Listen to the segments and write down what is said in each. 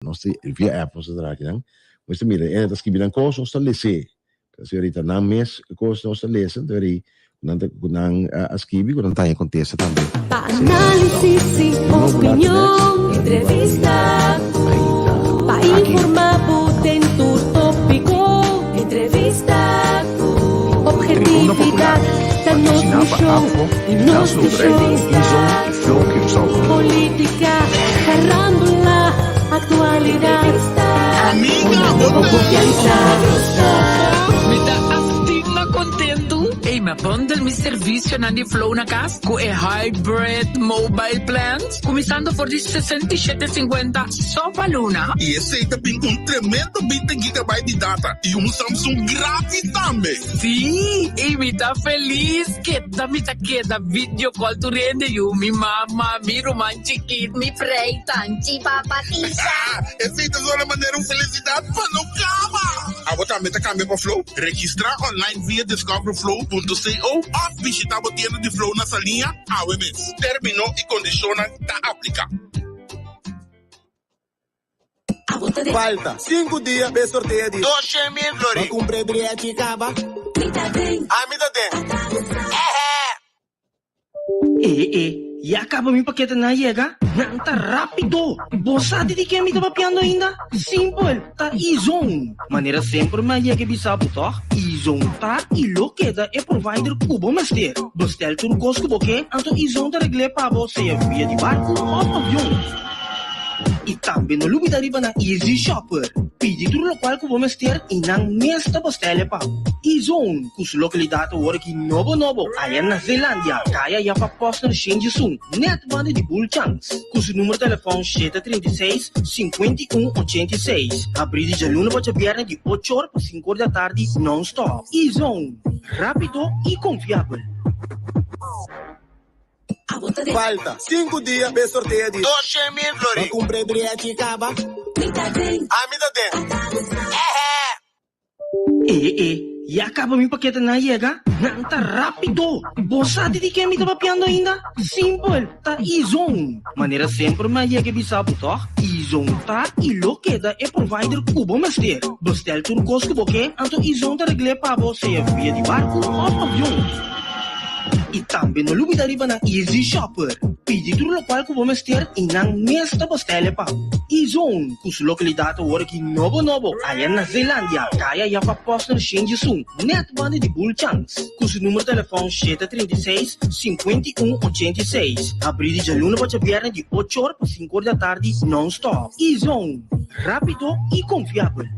Nos ta via app nos ta traha akinan. Nos ta mira e ta skibi nan kos, nos ta les'é. Señorita, nan mes kos nos ta lesa, enton eri ku nan ta ku nan a skibi ku nan ta haña kontesta tambe. Pa análisis y opinion, entrevista ku Pa informa bo den tur tópiko, entrevista ku Objetividad ta nos mishon y nos vision. Política, farándula, actualidad. Amiga, bo ta Mi ta asina kontentu! Ey, mi a bundle mi servisionan di Flow na kas ku e Hybrid Mobile Plans, kuminsando for di 67 sinkuenta so pa luna. I esei ta bin un tremendo 20 gigabyte di data i un Samsung gratis tambe. Sí, i mi ta felis! Keda mi ta keda video call tur hende yu, mi mama, mi ruman chikit, mi frei, tanchi, papa, tisha. Esei ta sona manera un felisidat pa no kaba! Abo tambe ta kambia pa Flow? Registrá online via discoverflow.co òf bishitá bo tienda di Flow na Saliña awe mes. Término i kondishonnan ta apliká. Falta sinku dia pa e sorteo di. 200.000 florin. Pa kumpra e drechi kaba. Ami ta den. E e, ya kaba mi paketenan a yega? Nan ta rápido! Bo sa di di ken mi ta papiando ainda? Simpel, ta E-Zone! Manera semper mi a yega e bisa bo tòg? E-Zone ta i lo keda e provider ku bo mester. Bestel tur kos ku bo ke, anto E-Zone ta regl'é pa bo sea via di barku òf avion. I tambe no lubida riba nan Easy Shopper. Pidi tur lokual ku bo mester i nan mes ta bostel'e pa bo. E-Zone, ku su lokalidat awor aki nobo nobo aya na Zeelandia, kaya ya pa Posner Shenjisun, nèt banda di Bulchans. Ku su numero telefòn 736, 51, 86. Habrí di djaluna pa djabièrnè di ocho or pa sinku or di atardi nòn-stòp. E-Zone, rápido i konfiabel. Falta sinku dia pa e sorteo di. 200.000 florin. Pa kumpra e drechi kaba. Ami ta den. E e, ya kaba mi paketenan a yega? Nan ta rápido! Bo sa di di ken mi ta papiando ainda? Simpel, ta E-Zone! Manera semper mi a yega e bisa bo tòg? E-Zone ta i lo keda e provider ku bo mester. Bestel tur kos ku bo ke, anto E-Zone ta regl'é pa bo sea via di barku òf avion. I tambe no lubida riba nan Easy Shopper. Pidi tur lokual ku bo mester i nan mes ta bostel'e pa bo. E-Zone, ku su lokalidat awor aki nobo nobo aya na Zeelandia, kaya Jaffa Posner Shenjisun, nèt banda di Bulchans. Ku su numero telefòn 736, 51, 86. Habrí di djaluna pa djabièrnè di ocho or pa sinku or di atardi nòn-stòp. E-Zone, rápido i konfiabel.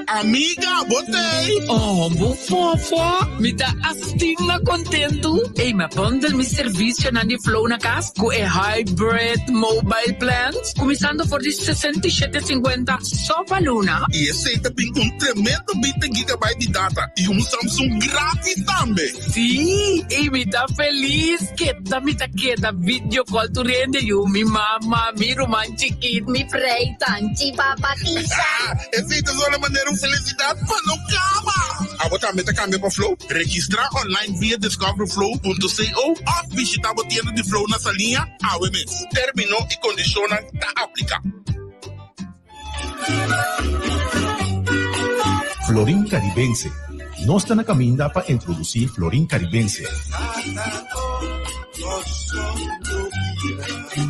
Amiga, bo t'ey? Oh, bo fofo! Mi ta asina kontentu! Ey, mi a bundle mi servisionan di Flow na kas ku e Hybrid Mobile Plans, kuminsando for di 67 sinkuenta so pa luna. I esei ta bin un tremendo 20 gigabyte di data i un Samsung gratis tambe. Sí, i mi ta felis! Keda mi ta keda video call tur hende yu, mi mama, mi ruman chikit, mi frei, tanchi, papa, tisha. Esei ta sona manera un felisidat pa no kaba! Abo tambe ta kambia pa Flow? Registrá online via discoverflow.co òf bishitá bo tienda di Flow na Saliña awe mes. Término i kondishonnan ta apliká. Florin Karibense Nos ta na kaminda pa introdusí Florin Karibense.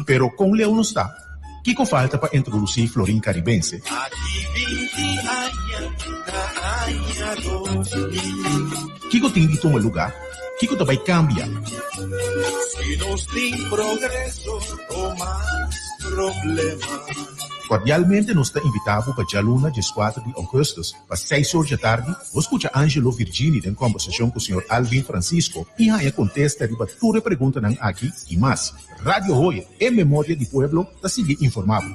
Pero kon leu nos ta? Kiko falta pa introdusí Florin Karibense? Kiko tin di tuma lugá? Kiko ta bai kambia? Kordialmente nos ta invitá bo pa djaluna 14 di ougùstùs pa seis or djatardi bo skucha Angelo Virgini den kòmbersashon ku señor Alvin Francisco i haña kontesta riba tur e preguntanan aki i mas. Radio Hoyer, e memoria di pueblo, ta sigui informá bo.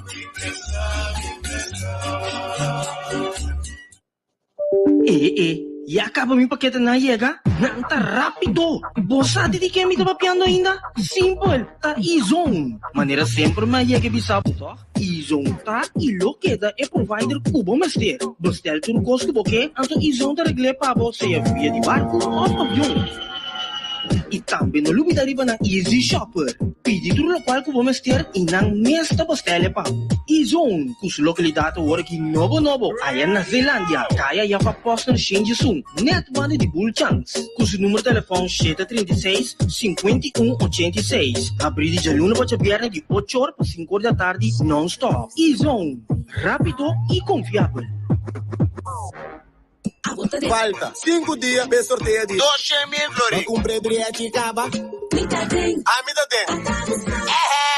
E e, ya kaba mi paketenan a yega? Nan ta rápido! Bo sa di di ken mi ta papiando ainda? Simpel, ta E-Zone! Manera semper mi a yega e bisa bo tòg? E-Zone ta i lo keda e provider ku bo mester. Bestel tur kos ku bo ke, anto E-Zone ta regl'é pa bo sea via di barku òf avion. I tambe no lubida riba nan Easy Shopper. Pidi tur lokual ku bo mester i nan mes ta bostèl'e pa bo. E-Zone, ku su lokalidat awor aki nobo nobo aya na Zeelandia, kaya Jafa Posner Shenjisun, nèt banda di Bulchans, ku su numero telefòn 736, 51 86. Habrí di djaluna pa djabièrnè di ocho or pa sinku or di atardi nòn-stòp. E-Zone, rápido i konfiabel. Falta sinku dia p'e sorteo di. 200.000 florin. Bo cumpra e drechi caba. Ami ta den. Ehe!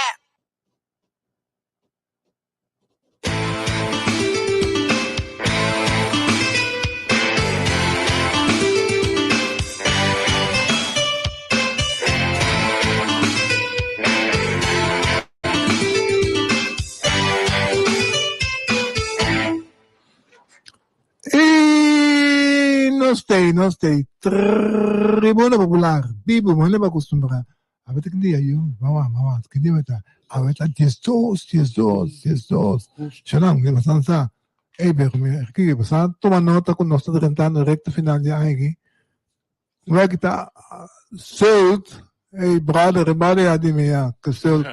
Y nos tei, nos tei. Tribuna Popular, bibu, mane bo acostumbrá. Awe ta ki dia yu? Mawa, mawa, ki dia ta? Awe ta diesdos, diesdos, diesdos. Shanan, mi basan sa. Ey, pero mi, ki, basan tuma nota ku nos ta drentando recta final di aña aki. Wek ta Zult, ey brother, e brother ya di mi ya, ke Zult.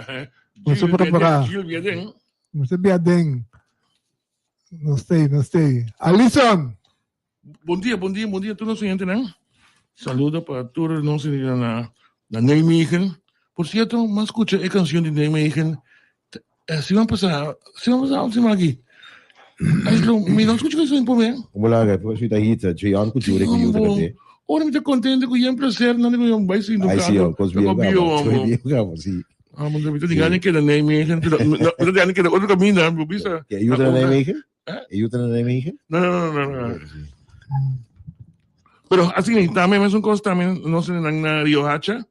Nos ta prepará. Nos ta bia den. Nos ta ei, nos ta ei. Alison! Bon dia, bon dia, bon dia tur nos oyentenan. Saludo pa tur nos oyentenan na na Nijmegen. Por cierto, m'a scucha e cancion di Nijmegen siman pasá, siman pasá of siman aki? Angelo, mi no scucha cancion promé. Como la haga? Pues ta hit, Jean cu Jure cu Yuta cante. Ora mi ta contento cu yen placer nan cu yen bai sinti un Ai sí, rato. cos bien Toca gaba. bio, Cos amo. bien gaba, sí. Ah, mi ta di gana keda Nijmegen, pero mi ta di gana keda otro caminda, mi bisa. Ke Yuta na Nijmegen? Eh? E Yuta na Nijmegen? No, no, no, no, no. Pero así, también es un cos también, no sé, na Rio Hacha.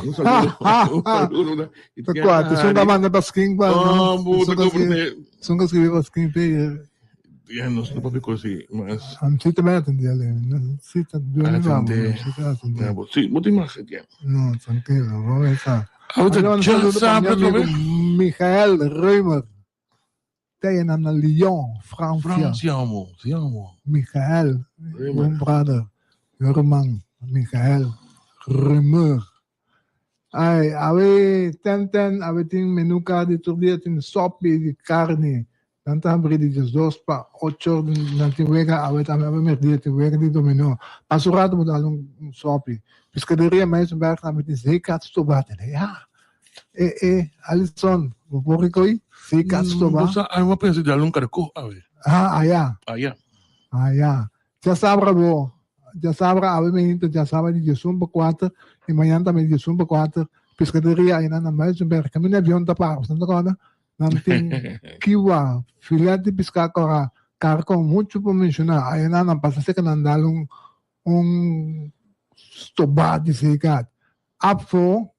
Un saludo. Un saludo. Ta kua, te sun ka manda paskin pa. Oh, bo ta comprende. Sun ka skribi paskin pe. Ya no sé papi kosi mas. Am si también atendí ale. Si ta duele vamos. Si ta atendí. Sí, bo tin mas tiempo. No, tranquilo, vamos a estar. Ahorita ya sabe Michael Reumer. Teya na Lyon, Francia. Francia, amo. Sí, amo. Michael, un brother, mi ruman, Michael Reumer. Ay, awe ten ten, awe tin menu ka di tur dia, tin sopi di carni. Nan ta habri di diesdos pa ocho, nan tin wega, awe tambe awe merdia tin wega di dominó. Pasa un rato bo dal un sopi. Piscaderia Muizenberg tambe tin zeekat stobá tene. Ya, e e Alison, bo por rikoi zeekat stobá? Bo sa, ami a pensa di dal un karkó awe. Ah, aya. Aya. Aya. Djasabra bo, djasabra awe meinta, djasabra di diesun pa kuater i mañan tambe di diesun pa kuater, piscaderia aynan na Muizenberg. Kaminda avion ta para, bo ta kòrda? Nan tin kiwa, filet di piská kòrá, karkon, muchu por menshoná. Aynan nan pasa seka nan dal un un stobá di zeekat. Apfo,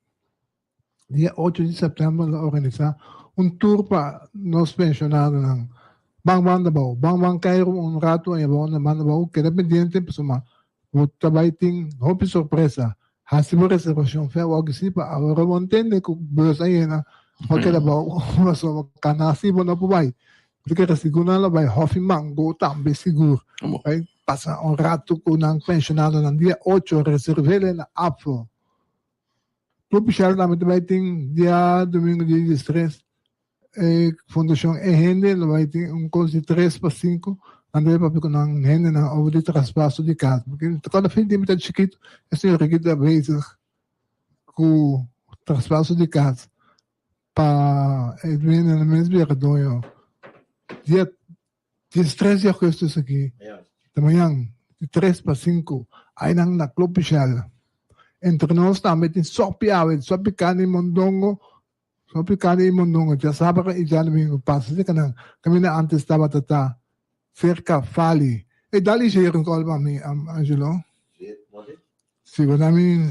dia ocho di sèptèmber lo organisá un tur pa nos penshonadonan. Ban banda abou, ban ban keiru un ratu aña abou na banda abou, keda pendiente pasobra bo ta bai tin hopi sorpresa. Hasi bo reservashon fe awor si pa awor bo ntende ku bus a yena bo keda abou pasobra kana si bo no por bai. Bo ta kere sigur nan lo bai Hofi Mango tambe sigur. Bai pasa un ratu ku nan penshonadonan dia ocho reserv'e na Apfo. Club Shell tambe ta bai tin dia domingo dia diestres e Fundacion E Hende lo bai tin un kos di tres pa sinku nan ta bai papia ku nan hendenan over di traspaso di kas porque ta kòrda fin tempu ta chikitu e señor aki ta bezig ku traspaso di kas pa e dueñonan mes bira doño dia Diestres di augustus aki, ta mañan, di tres pa sinku, ainan na Club Shell. Entre nos tambe tin sopi awe, sopi carni mondongo, sopi carni y mondongo, djasabra y djadomingo. Pasa cerca nan, caminda antes tabata ta cerca Fali. E dal Isheer un call pa mi, Angelo. Si, bo ta mi,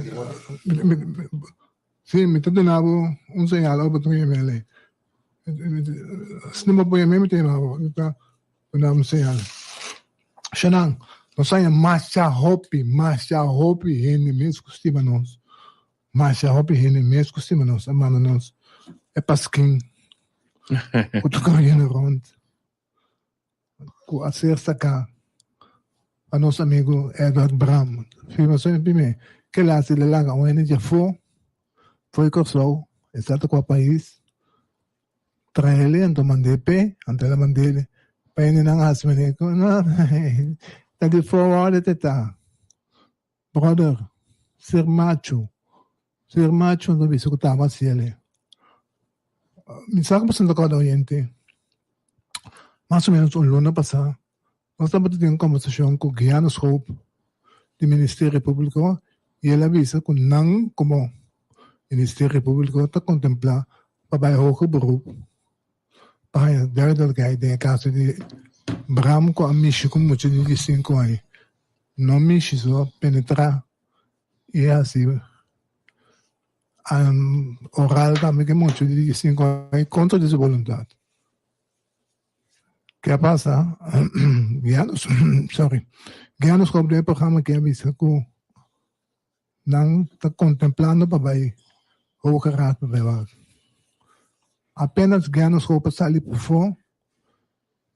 si, mi ta duna bo un señal ora bo ta yama elei. Si no bo por yama mi ta yama bo, mi ta duna bo un señal. Shanan, nos haña masha hopi, masha hopi hende mes ku stima nos, masha hopi hende mes ku stima nos a manda nos e paskin ku ta koriendo rond. Ku a ser saká pa nos amigu Edward Bram. Firma su en primé. Kila hasi el a laga un hende djafó for di Kòrsou, e sa ta kua pais, traele anto mand'é p'e, anto el a mand'é pa hendenan hasi manera ku no ta di forward e ta. Brother, ser macho, ser macho anto bisa ku taba hasiel e. Mi sa ku boso no ta kòrda oyente, mas o menos un luna pasá Nos tabata tin un kombersashon ku Guiano Schoop di Ministerio Públiko i el a bisa ku nan komo Ministerio Públiko ta kontemplá pa bai hoger beroep pa haña duidelijkheid den e kaso di Bram ku a mishi ku mucha di diesinku aña. No mishi so, penetrá i hasi oral tambe ku e mucha di diesinku aña kontra di su boluntat. Ke a pasa? Guiano, sorry. Guiano Schop den e programa aki a bisa ku nan ta kontemplando pa bai Hoge Raad pa bai wak. Apenas Guiano Schop a sali pafó,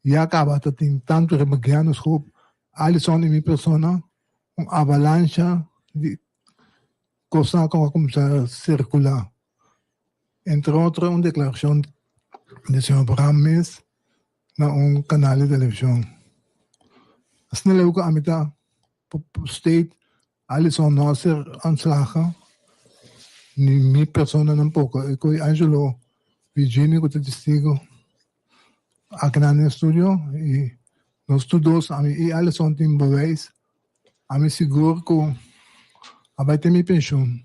ya kaba ta tin tantu riba Guiano Schop, Alison i mi persona un avalancha di kosnan ku a kuminsá sirkulá. Entre otro un declaracion di señor Bram mes na un canal di television. Asina leu cu ami ta state Alison no a ser ontslagen, ni mi persona tampoco. E cu Angelo Virginio cu ta testigo aki nan den studio y nos tur dos, ami y Alison tin bewijs, ami sigur cu a bay tin mi pensioen.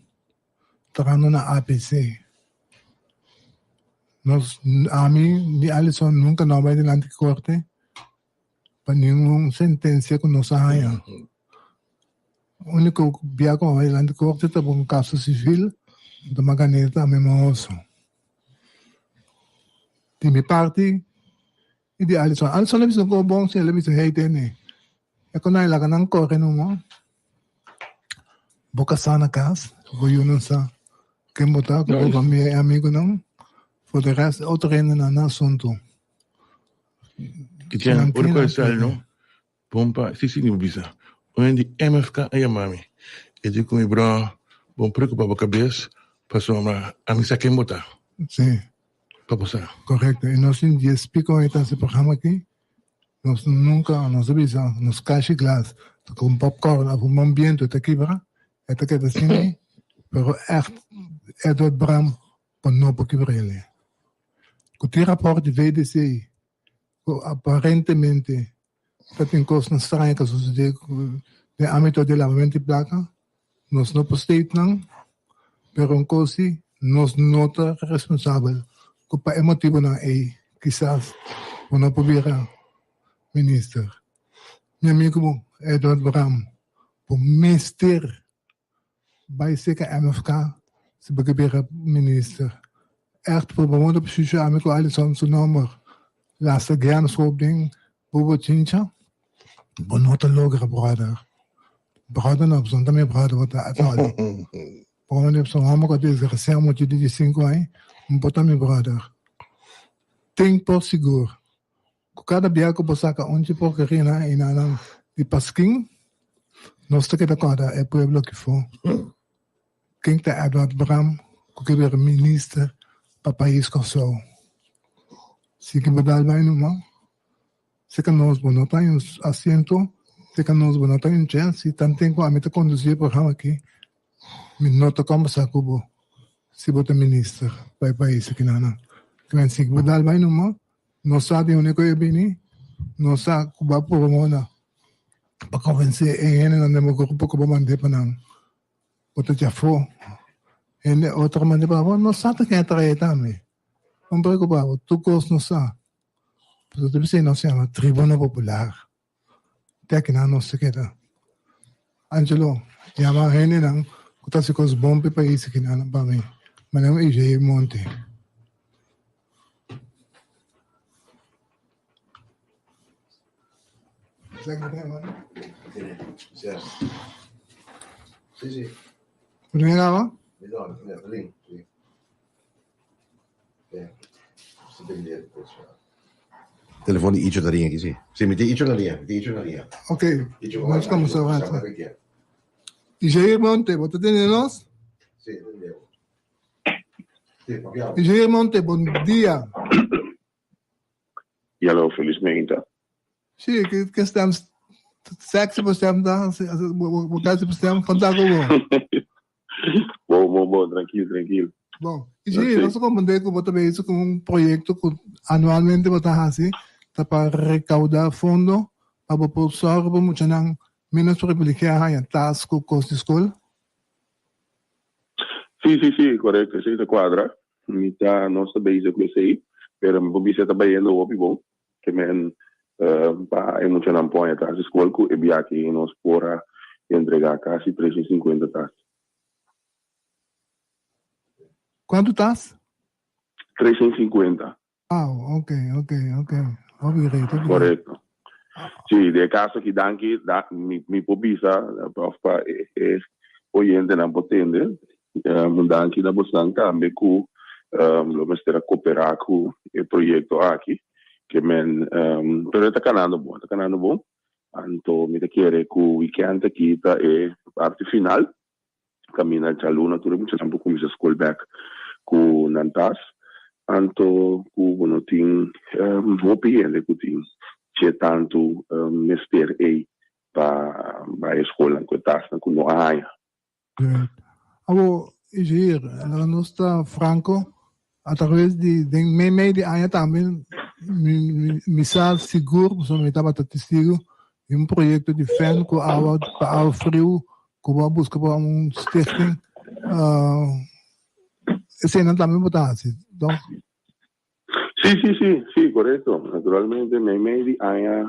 Trahando na APC. Nos, ami ni Alison nunca no a bai dilanti corte pa ningun sentencia cu nos a haña. Unico bia cu a bai dilanti corte ta pa un caso civil, ta Maganeta tambe mahoso. Di mi parti y di Alison. Alison a bisa un cosa bon, si el a bisa hey tene, e con nan laga nan core numa. Bo kasá na kas, bo yunan sa ken bo ta ku bo famia i amigunan. For de rest, otro hendenan na asuntu. Kitchen, ora ku e sali no, bon pa, si si mi bo bisa, un hende di MFK a yama mi, e di ku mi, Bro, bon preokupa bo kabes pasobra ami sa ken bo ta. Si. Pa bo sa. Korekto, i nos tin dies piko e ta hasi programa aki. Nos nunca, nos a bisa, nos kashi glas ta con popcorn of un bon biento ta kibra, e ta keda asina, pero echt Edward Bram por no por kibr'ele. Cu tin rapport di VDC cu aparentemente ta tin cosnan straño ta sucede den ambito di lavamento di placa, nos no por state nan, pero un cos si, nos no ta responsabel cu pa e motibonan ey kisas bo no por bira minister. Mi amigo Edward Bram, bo mester bay cerca MFK si bo ke bira minister. Echt por bo modo precies ami cu Alison su nomber lasta guerra schop den bo bochincha, bo no ta logra brother. Brother no, pasobra no ta mi brother bo ta at all. Por mi pasobra un homber cu a desgracia un mucha di diescinco aña, no por ta mi brother. Tin por sigur cu cada bia cu bo saca un dje porkeria y nan di paskin, nos ta keda corda e pueblo aki for. Ken ta Edward Bram ku ke bira minister pa pais Kòrsou? Si ke bo dal bai numa, seka nos bo no ta un asiento, seka nos bo no ta un chèns. Si tanten ku ami ta kondusí e programa aki, mi no ta kòmbersá ku bo si bo ta minister pa e pais aki nan. Kimen si ke bo dal bai numa, no sa di unda ku e bini, no sa ku bo a purba mona pa konvensé e hendenan den bo grupo ku bo mand'é pa nan. Bo ta djafó. Hende otro manda pa bo, no sa ta ken a trae tambe. No preocupa bo, tur cos nos sa. Pasobra ta bisei nos yama Tribuna Popular. Te akinan nos ta keda. Angelo, yama hendenan cu ta haci cos bon pa e pais akinan pa mi. Manda un EJ Monte. Telefon di Icho ta ring aki si. Si mi tin Icho na liña, mi tin Icho na liña. Ok, nos comenzó rato. Jair Monte, bo ta tende nos? Sí, tende. Sí, papia. Jair Monte, bon dia. Yalo, felizmente. Sí, ke ke stem sexy bo stem ta, bo kasi bo stem, konta ku bo. Bon, bon, bon, trankil, trankil. Bon, i sí, nos a comprende ku bo ta bezig ku un proyekto ku anualmente bo ta hasi, ta pa rekauda fondo pa bo por sòru pa muchanan ménos privilegiá haña tas ku kos di skol. Sí, sí, sí, korekto, esei ta kuadra. Mi ta, nos ta bezig ku esei, pero mi por bisa ta bayendo hopi bon. Ke men pa e muchanan pon e tas di skol ku e biaha nos por a entregá kasi 350 tas. Kuantu tas? 350. Wow, ok, ok, ok. Hopi great, hopi great. Korekto. Sí, den e kaso aki danki, da, mi, mi por bisa òf pa e, e oyentenan por tende, un danki na bosnan tambe ku lo mester a koperá ku e proyekto aki. Ke men, pero e ta kanando bon, e ta kanando bon. Anto mi ta kere ku wikènt aki ta e parti final. Kaminda djaluna tur e muchanan por kuminsá skol bèk ku nan tas. Anto ku bo no tin hopi hende ku tin dje tantu mester ei pa bai e skolnan ku e tasnan ku no a haña. Great. Abo, Ijir, laga nos ta franco, a traves di den meimei di aña tambe mi, mi, mi sa sigur, pasobra mi tabata testigo di un proyecto di fan cu awa, pa awa friu, cu bo a busca pa un stichting. Uh, eseinan tambe bo ta haci, toch? Sí, sí, sí, sí, korekto. Naturalmente, meimei di aña,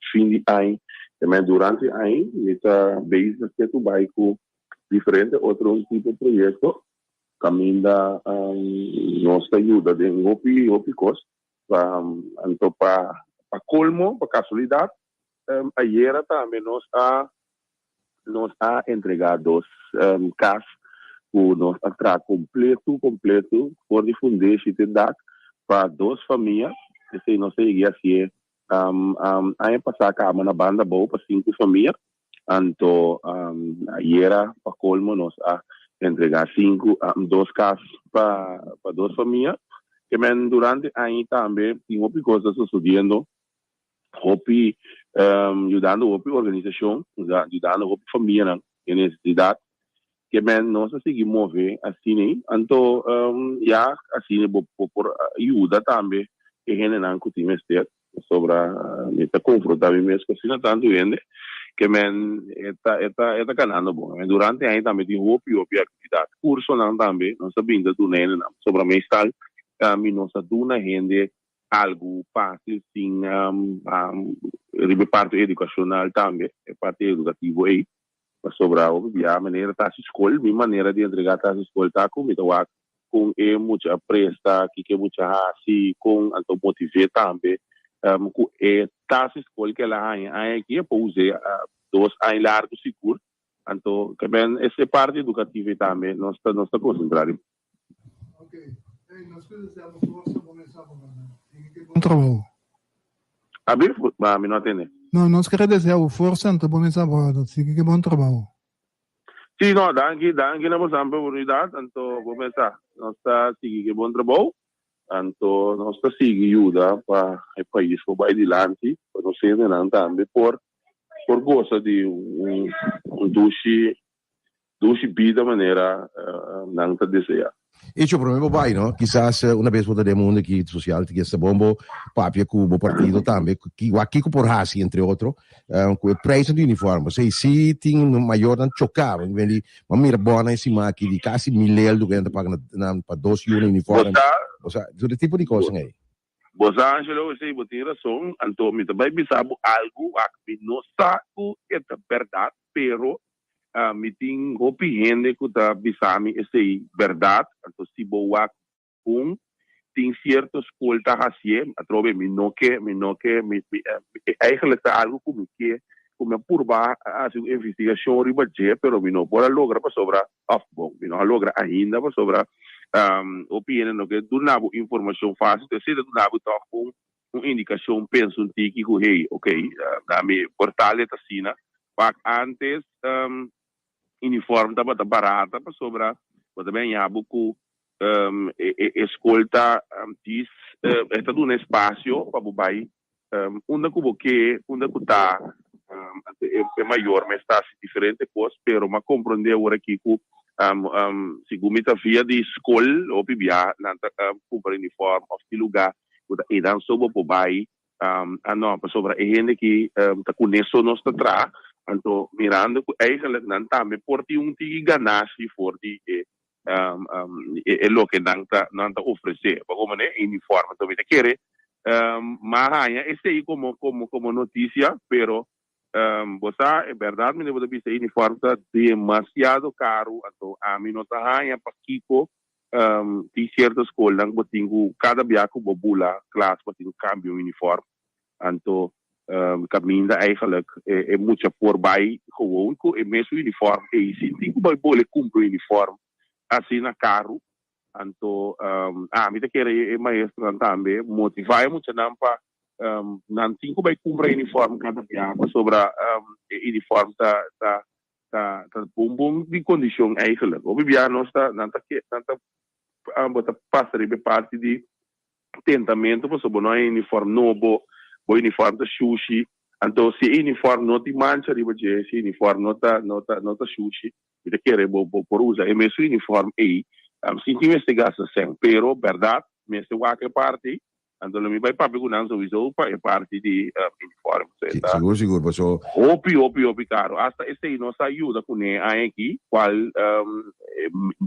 fin di aña, i men durante aña mi ta bezig ketu bai ku diferente otro tipo proyekto kaminda nos ta yuda den hopi hopi kos. Anto pa pa kolmo, pa kasualidat, ayera tambe nos a Nos a entregá dos kas ku nos a traha kompletu kompletu for di fundeshi te dak pa dos famia. Esei nos a yega hasié aña pasá kaba na Banda Bou pa sinku famia. Anto ayera pa kolmo nos a entregá sinku dos kas pa dos famia. Ke men durante aña tambe tin hopi kos ta sosodiendo. Hopi yudando hopi organisashon, yudando hopi famianan den nesesidat. Ke men nos a sigui move asina ei, anto ya asina bo por yuda tambe e hendenan ku tin mester. Pasobra mi ta konfrontá mi mes ku asina tantu hende ke men e ta e ta e ta ganando bon. Durante aña tambe tin hopi hopi aktividat, kursonan tambe nos a bin ta duna hendenan. Pasobra meestal mi nos a duna hende algu fácil sin riba e parti edukashonal tambe, e parti edukativo ei. Pasobra hopi bia manera ta hasi skol, mi manera di entregá ta hasi skol ta ku mi ta wak kon e mucha a presta, kiko e mucha hasi, kon anto motiv'é tambe ku e ta hasi skol ku el a haña aña aki e por us'é dos aña largu sigur. Anto e parti edukativo ei tambe nos ta nos ta konsentrá riba. Ok. Hey, nos ku desea bo forsa bo mesa bo gana. Sigui ke bon trabou. Abi, ma mi no a tende. No, nos kere desea bo forsa anto bo mesa bo gana. Sigui ke bon trabou. Sí, no, danki, danki na bosan pa e oportunidat, anto bo mesa. Nos ta sigui ke bon trabou, anto nos ta sigui yuda pa e pais por bai dilanti, pa nos hendenan tambe por por gosa di un un dushi Dushi bida manera nan ta desea. Echo, prome bo bai, no? Kisas una bes bo ta den mundo aki social ta kies ta bon bo papia ku bo partido tambe, ki wak kiko por hasi entre otro ku e prijsnan di uniform. Pasobra si tin mayornan choká, bo di bo a mira bònan e siman aki di kasi mil eldo ku nan ta paga na pa dos yu na uniform. Bo sa. Bo sa, tur e tipo di kosnan ei. Bo sa, Angelo, esei bo tin rason. Anto mi ta bai bisa bo algu, wak, mi no sa ku e ta bèrdat, pero mi tin hopi hende ku ta bisa mi esei bèrdat. Anto si bo wak bon, tin sierto skol ta hasié. Atrobe mi no ke, mi no ke, mi, mi, eigenlijk ta algu ku mi ke, ku mi a purba hasi un investigashon riba dje, pero mi no por a logra pasobra Of bon, mi no a logra ainda pasobra hopi hende no ke duna bo informashon fásil, pero si ta duna bo tòg un un indikashon, pensa un tiki ku hey, ok, na mi por tal e ta asina. Wak antes. uniform tabata barata pasobra bo ta bin haña bo ku e skol ta dis e ta duna espasio pa bo bai unda ku bo ke, unda ku ta e mayor mes ta hasi diferente kos pero mi a komprondé awor aki ku segun mi ta via di skol hopi bia nan ta kumpra uniform òf tin lugá ku ta einan so bo por bai. Ah no, pasobra e hende ki ta kuné so nos ta traha, anto mirando ku eigenlijk nan tambe por tin un tiki ganashi for di e e loke nan ta nan ta ofresé. Bo komo ne uniforme. Anto mi ta kere m'a haña esei komo komo komo notisia, pero bo sa e bèrdat mi bo ta bisa e uniforme ta demasiado karu, anto ami no ta haña pakiko Tin cierto scolnan cu bo tin cu cada bia cu bo bula klas bo tin cu cambia un uniform. Anto caminda eigenlijk e mucha por bay gewoon cu e mesun uniform ey sin tin cu bay bole cumpra un uniform asina caro. Anto ami ta kere e maestronan tambe motiva e muchanan pa nan tin cu bay cumpra uniform cada bia pasobra e uniform ta ta ta ta bon bon di kondishon eigenlijk. Hopi bia nos ta nan ta ke nan ta bo ta pasa riba e parti di tentamentu pasobra bo no haña uniform nobo, bo uniform ta shushi. Anto si e uniform no tin mancha riba dje, si e uniform no ta no ta no ta shushi, mi ta kere bo bo por usa e mesun uniform ei sin tin mester gasta sèn. Pero bèrdat mester wak e parti Anto lo mi bai papia ku nan souiso pa e parti di uniform. So e ta Sigur, sigur, paso. hopi, hopi, hopi karo. Asta esei nos a yuda kuné aña aki, kual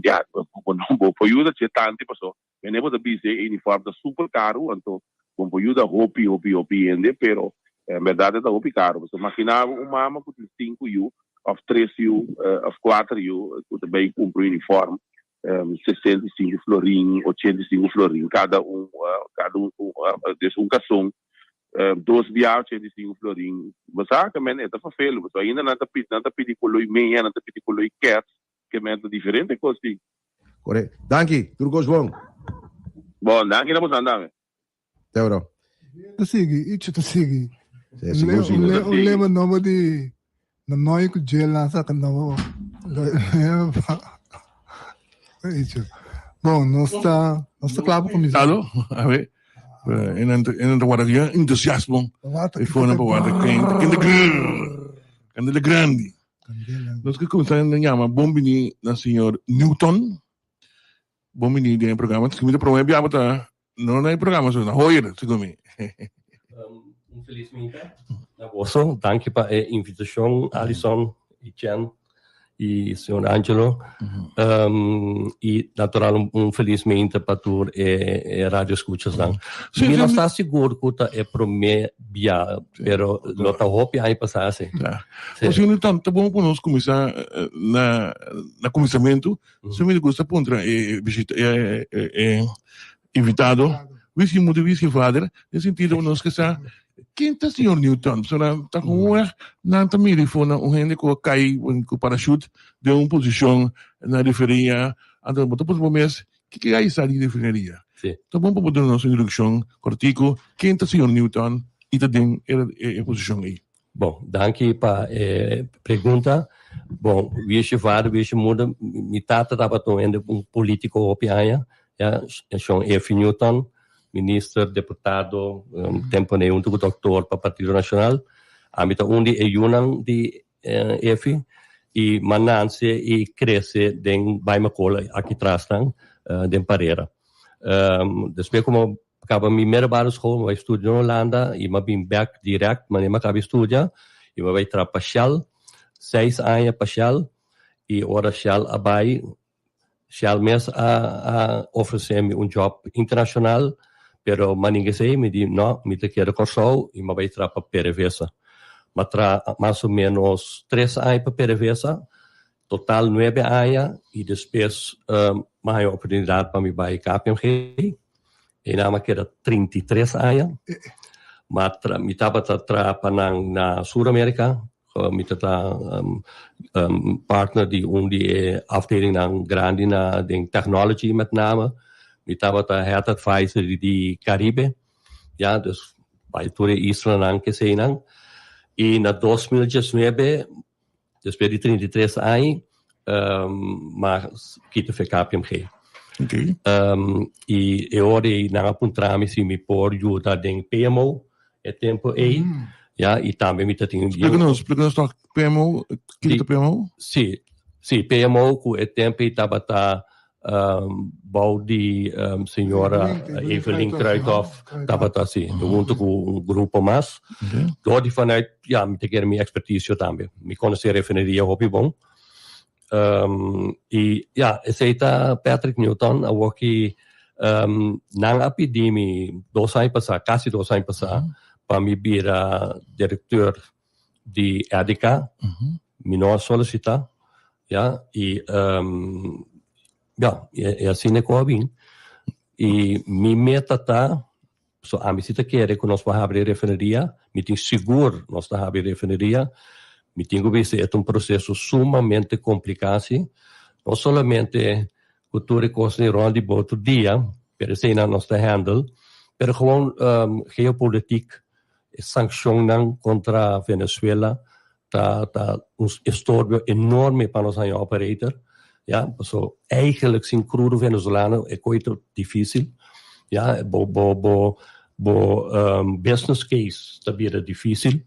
ya, bo no bo por yuda dje tanti paso mene bo ta bisa e uniform ta super karu, anto bo por yuda hopi, hopi, hopi hende, pero en bèrdat e ta hopi karu. Paso magina bo un mama ku tin sinku yu òf tres yu òf kuater yu ku ta bai kumpra un uniform 65 florin, 85 florin kada un, kada un, dus un karson, dos bia 85 florin. Bo sa ke men e ta vervelu, pasobra ainda nan ta pidi, nan ta pidi koloi meña, nan ta pidi koloi kers, ke men ta diferente kos tin. Kore. Danki, tur kos bon. Bon, danki na bosan tambe. Te bro. Ta sigui, icho ta sigui. Sí, sigur, sigur. Un lema nobo di na noi ku djel nan saka nobo. Icho. Bon, nos ta nos ta kla pa kuminsá. Aló, a ver. En en ta guarda ku entusiasmo. E fona pa guarda kende kende grrr. Kandela grandi. Nos ke kuminsá yama bon bini na señor Newton. Bon bini den e programa. Si mi ta prome bia bo ta no na e programa so na hoyer segun mi. Un felis minta na boso. Danki pa e invitacion Alison y Chen y señor Angelo. Y natural un felis minta pa tur e radio escuchasnan. Mi no sta sigur cu ta e prome bia pero lo ta hopi aña pasa si. O si no ta bon pa nos cuminsa na na cuminsamentu. Si mi gusta puntra e visita e e invitado, whisky moeder, whisky vader, den sentido nos ke sa ken ta señor Newton? Pasobra ta hoor nan ta mira for na un hende ku a kai ku parachute den un posishon na referia, anto bo ta puntra bo mes kiko a sa di refineria? Ta bon pa bo duna nos un introdukshon kortiku ken ta señor Newton i ta den e posishon ei. Bon, danki pa e pregunta. Bon, wie is je vader, wie is je moeder? Mi tata tabata un hende, un politico hopi aña, ya, Shon Effie Newton, minister, deputado, tempo n'e hunto cu doctor pa Partido Nacional. Ami ta un di e yunan di Effie y m'a nanse y crece den Baimacola aki trasnan, den Parera. Despues como Kaba mi middelbare school, mi bai studia na Hulanda y mi a bin bek direct manera mi a kaba di studia y mi a bai traha pa Shell, seis aña pa Shell y ora Shell a bai, Shell mes a a ofrece mi un job internacional pero mi a ninga esey, mi di no, mi ta keda Kòrsou y mi a bai traha pa PDVSA. Mi a traha mas o menos tres aña pa PDVSA Total nuebe aña y despues mi a haña oportunidad pa mi bay KPMG. Einan mi a keda 33 aña. Mi a mi tabata traha pa nan na Sur America. Mi ta ta partner di un di e afdelingnan grandi na den technology met name. Mi tabata head advisor di Caribe. Ya, dus bay tur e islanan keseinan. Y na 2019 Despues di 33 aña, Um, m'a kita for KPMG. Um, i e ora ei nan a puntra mi si mi por yuda den PMO e tempo ei. Ja, i tambe mi ta tin Splika nos, splika nos toch PMO, kiko ta PMO? Si, si, PMO ku e tempo ei tabata um, bou di um, señora Evelien Kruithof tabata si, hunto ku un grupo mas. Door di vanuit, ja, mi ta kere mi expertisio tambe. Mi konosé refineria hopi bon. Um, i ja, esei ta Patrick Newton, awoki um, nan a pidi mi dos aña pasá, kasi dos aña pasá, pa mi bira directeur di RDK. Mi no a solicita, ja, i um, ja, e asina ku a bin. I mi meta ta, so ami si ta kere ku nos por habri refineria, mi tin sigur nos ta habri refineria, mi tin ku bisa e ta un proseso sumamente kompliká si, no solamente ku tur e kosnan rònt di bo tur dia, pero eseinan nos ta handle, pero gewoon geopolitiek, e sankshonnan kontra Venezuela ta ta un estorbio enorme pa nos haña operator, ya, paso eigenlijk sin crudo venezolano e koe ta dificil, ya, bo bo bo bo business case ta bira dificil,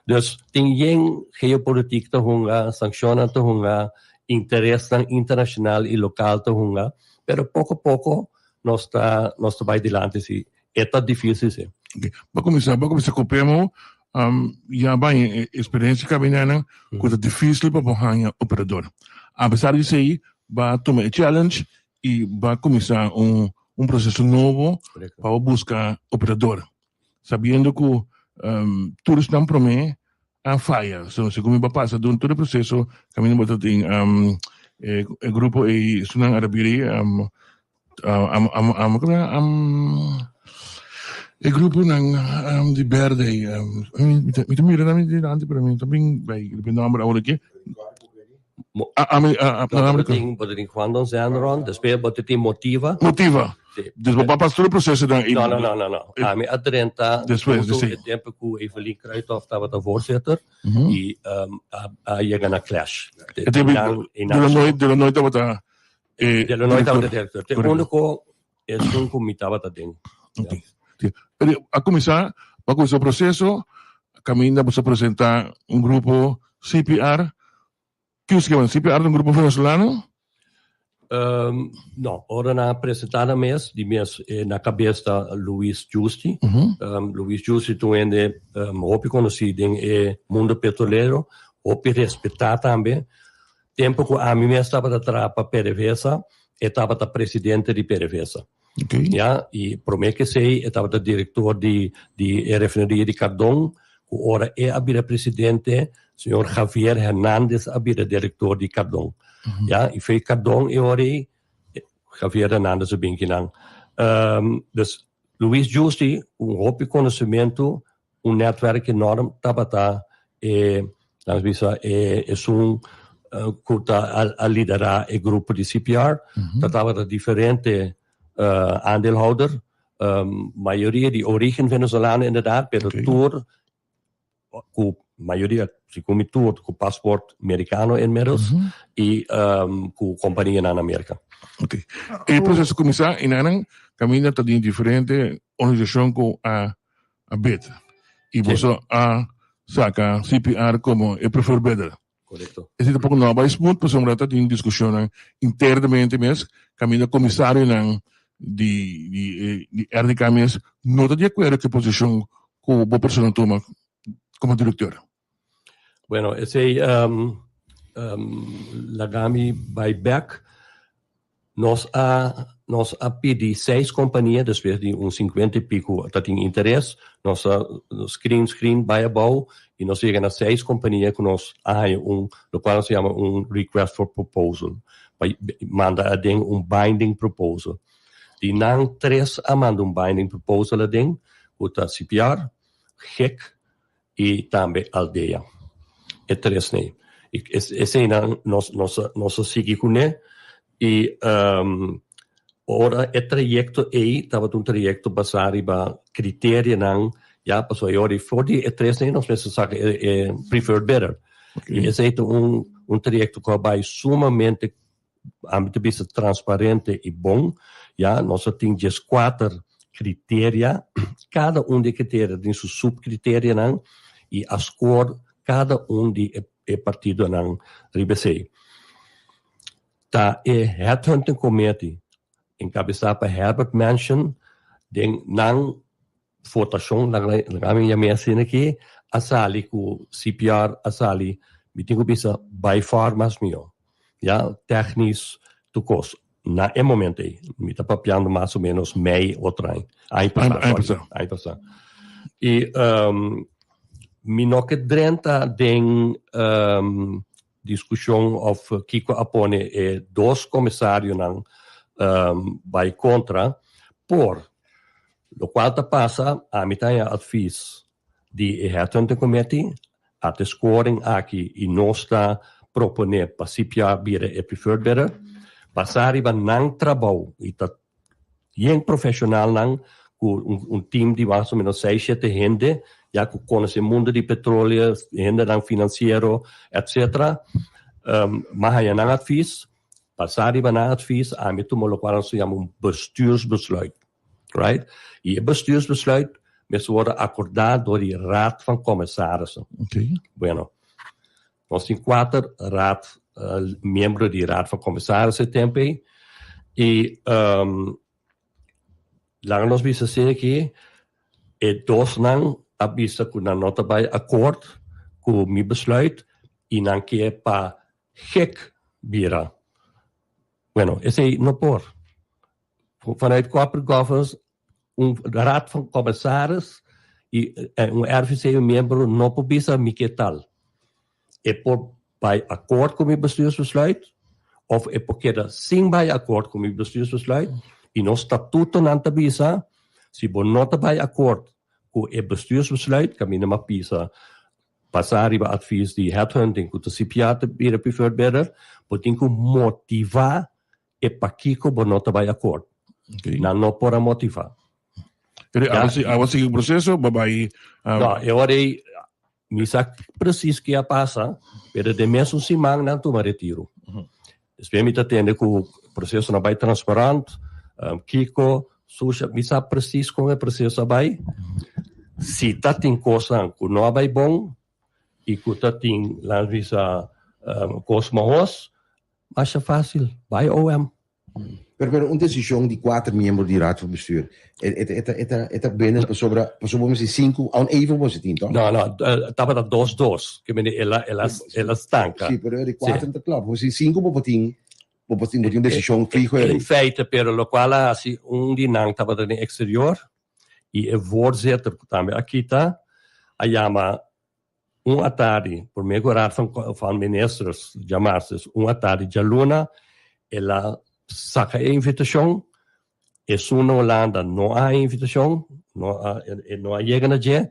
dus tin yen geopolitiek ta hunga, sanccionnan ta hunga, interesnan internacional y local ta hunga, pero poco poco nos ta nos ta bay dilanti si. E ta difícil, sí. Ok. Bo kuminsá, bo kuminsá ku PMO, um, ya bai e experiencia kabinenan ku ta difícil pa bo haña operador. A pesar di esei, ba tuma e challenge i ba kuminsá un un proseso nobo pa bo buska operador. Sabiendo ku um, tur esnan promé a faya. So, segun mi ba pasa dun tur e proseso kaminda bo ta tin um, e, e grupo ei, esunnan Arabiri, um, Am am am am e gruponan di berde ei mi ta mi ta mira nan dilanti pero mi no ta bin bij riba e nomber awor aki. Ami bo tin bo tin Juan Don Zenron despues bo tin Motiva. Motiva. Dus bo a pasa tur e procesonan ei. No no no no no ami a drenta despues hunto e tempo ku Evelien Kruithof tabata voorzitter i a yega na clash. E tempo Delanoy tabata E Delanoy tabata director. Te unico esun cu mi tabata den. Ok. Pero a cuminsa, a cuminsa e proceso, caminda boso a presenta un grupo CPR. Kico esaki tabata? CPR ta un grupo venezolano? No, ora nan a presenta nan mes, di mes na cabes ta Luis Giusti. Luis Giusti ta un hende hopi conoci den e mundo petrolero, hopi respeta tambe. Tempu ku ami mes tabata traha pa PDVSA, e tabata presidente di PDVSA. Ya, i promé ku esei e tabata direktor di di e refineria di Cardón, ku ora e a bira presidente, señor Javier Hernandez a bira direktor di Cardón. Ya, i fo'i Cardón e ora ei Javier Hernandez a bin kinan. Dus Luis Giusti, un hopi konosementu Un netwerk enorm tabata e, laat bisa, e esun ku ta a liderá e grupo di CPR. Ta tabata diferente aandeelhouder, mayoria di origen venezolano inderdaad, pero tur ku mayoria, segun mi tur ku paspoort merikano inmiddels i ku kompanianan na Merka. Oké. E proseso kuminsá i nan kaminda ta den diferente organisashon ku a a bid y boso a saca CPR como e preferred bidder. Correcto. Esey tampoco no a bay smooth pasobra ta tin discusionnan internamente mes caminda comisarionan di di di RDK mes no ta di acuerdo cu e posicion cu bo persona tuma como director. Bueno, esey laga mi bay bek. Nos a nos a pidi seis kompania despues di un sinkuenta i piku ta tin interes. Nos a screen screen bai abou i nos a yega na seis kompania ku nos a haña un lokual nos ta yama un request for proposal pa manda aden un binding proposal. Di nan tres a manda un binding proposal aden ku ta CPR, gec i tambe Aldea. E tresnan. I eseinan nos nos nos a sigui kuné i ora e trayekto ei tabata un trayekto basá riba kriterianan ya pasobra e ora for di e tresnan nos mester saka e preferred bidder. I esei ta un. Un trayecto cu a bay sumamente, ami ta bisa, transparente y bon. Ya, nos a tin 14 criteria, cada un di e criteria tin su subcriterianan y a score cada un di e partidonan riba esey. Ta e Headhunting Committee encabeza pa Herbert Mansion den nan votacion, laga mi yam'e asina aki, a sali cu CPR a sali, mi tin cu bisa by far mas miho, ya, technisch tur cos, na e momento ey, mi ta papiando mas o menos mei otro aña, aña pasa, sorry, aña pasa. Y mi no ke drenta den Diskushon òf kiko a pone e dos komisarionan bai kontra por lokual ta pasa ami ta haña advis di e Headhunting Committee a te scoring aki i nos ta proponé pa CPR bira e preferred bidder basá riba nan trabou i ta Yen profesionalnan cu un team di mas o menos seis, shete hende, ya cu conoce mundo di petroleo, hendenan financiero, etc. M'a haya nan advies, basa riba nan advies, ami tuma locual nos ta yama un bestuursbesluit, right? Y e bestuursbesluit mester wordo acorda door di Raad van Commissarissen. Bueno, Nos tin kuater raad, miembro di Raad van Commissarissen e tempo ei. I laga nos bisa asina aki, e dosnan a bisa ku nan no ta bai akord ku mi besluit i nan ke pa gek bira. Bueno, esei no por. Vanuit corporate governance un raad van commissaris y un RVC un miembro no por bisa mi ke tal. E por bai akkoord ku mi bestuursbesluit of e por keda sin bai akkoord ku mi bestuursbesluit y nos statutonan ta bisa si bo no ta bai akkoord ku e bestuursbesluit kaminda m'a pisa Basá riba advies di headhunting ku ta CPA ta bira preferred bidder, bo tin ku motivá e pakiko bo no ta bai akord. Nan no por a motivá. Pero ya, awa sigui proseso, bo bai... No, e ora ei mi sa precies ke a pasa, pero den mesun siman nan tuma retiro. Despues mi ta tende ku proseso no bai transparant, kiko, susha, mi sa precies kon e proseso a bai. Si ta tin kosnan ku no a bai bon i ku ta tin, laat bisa, kos mahos, Masha fácil, bai OM. Pero pero un desishon di kuater miembro di Raad van Bestuur, e e e ta e ta e ta binnen pasobra pasobra bo mester sinku, aun even bo mester tin toch? No, no, tabata dos dos, ke mende el a el a el a stanka. Si, pero di kuater ta klop, bo mester sinku bo por tin bo por tin bo tin un desishon fiho eri. In feite, pero lokual a hasi un di nan tabata den eksterior i e voorzitter ku tambe a kita a yama Un atardi, prome ku Raad van van Ministers djamarse, dus un atardi djaluna, el a saka e invitashon, esun na Hulanda no a haña invitashon, no a e no a yega na dje,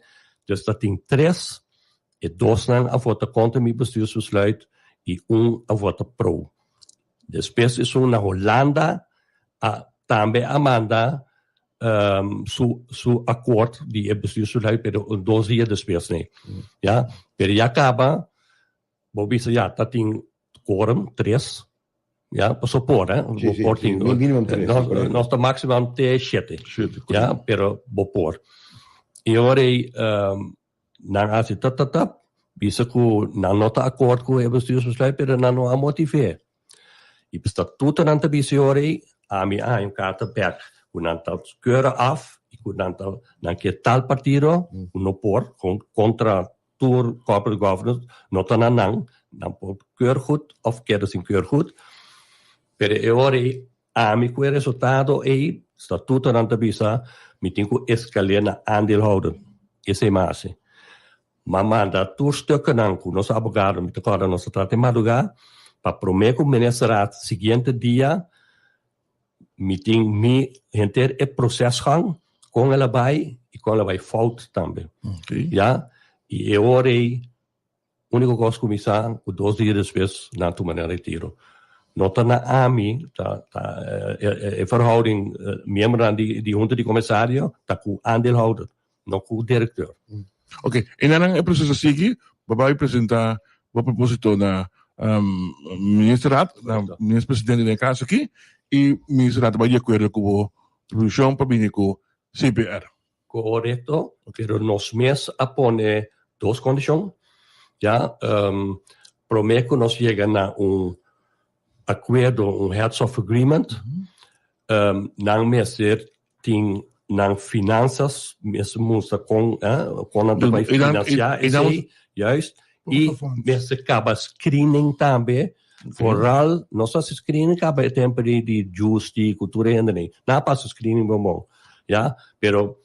dus ta tin tres, e dosnan a vota kontra mi bestuursbesluit i un a vota pro. Despues esun na Hulanda a tambe a manda su su akkoord di e bestuursbesluit pero un dos dia despues nee. Ya, pero ya kaba bo bisa ya ta tin quorum tres ya paso por eh Sí, bo sí, por sí, tin minimum tres, nos sí, correcto. nos ta maximum te shete Shete, ya correcto. pero bo por. Y ora ey nan a haci tap tap tap bisa cu nan no ta akkoord cu e bestuursbesluit pero nan no a motiveer. I statutonan ta bisa e ora ei, ami a haña un karta bek ku nan ta keura af i ku nan ta nan ke tal partido ku no por kontra tur corporate governance no ta na nan, nan por keur goed of keda sin keur goed. Pero e ora ei ami ku e resultado ei statutonan ta bisa mi tin ku eskal'é na aandeelhouder. Esei mi a hasi. M'a manda tur stukkennan ku nos abogado, mi ta kòrda nos a trata e madrugá, pa promé ku ministerraad siguiente dia mi tin mi henter e prosesgang kon el a bai i kon el a bai fout tambe. Ya, i e ora ei úniko kos ku mi sa ku dos dia despues nan tuma nan retiro. No ta na ami, ta ta e verhouding miembronan di hunta di komisario ta ku aandeelhouder. no ku direkteur. Ok, i nan e proseso sigui, bo bai presenta bo proposito na. um, ministerraad, minister presidente den caso aki, y ministerraad ta bai di acuerdo cu bo proposicion pa bini cu CPR. Correcto, pero nos mes a pone dos condicion. Ja, um, prome cu nos yega na un acuerdo, un heads of agreement, um, nan mester tin nan finanzas, mester mustra con, eh, con nan ta bay financia esey, juist, y mester caba screening tambe, vooral, nos haci screening caba e tempo di di Justi cu tur e hende nan, nan a pasa screening bon bon, ya, pero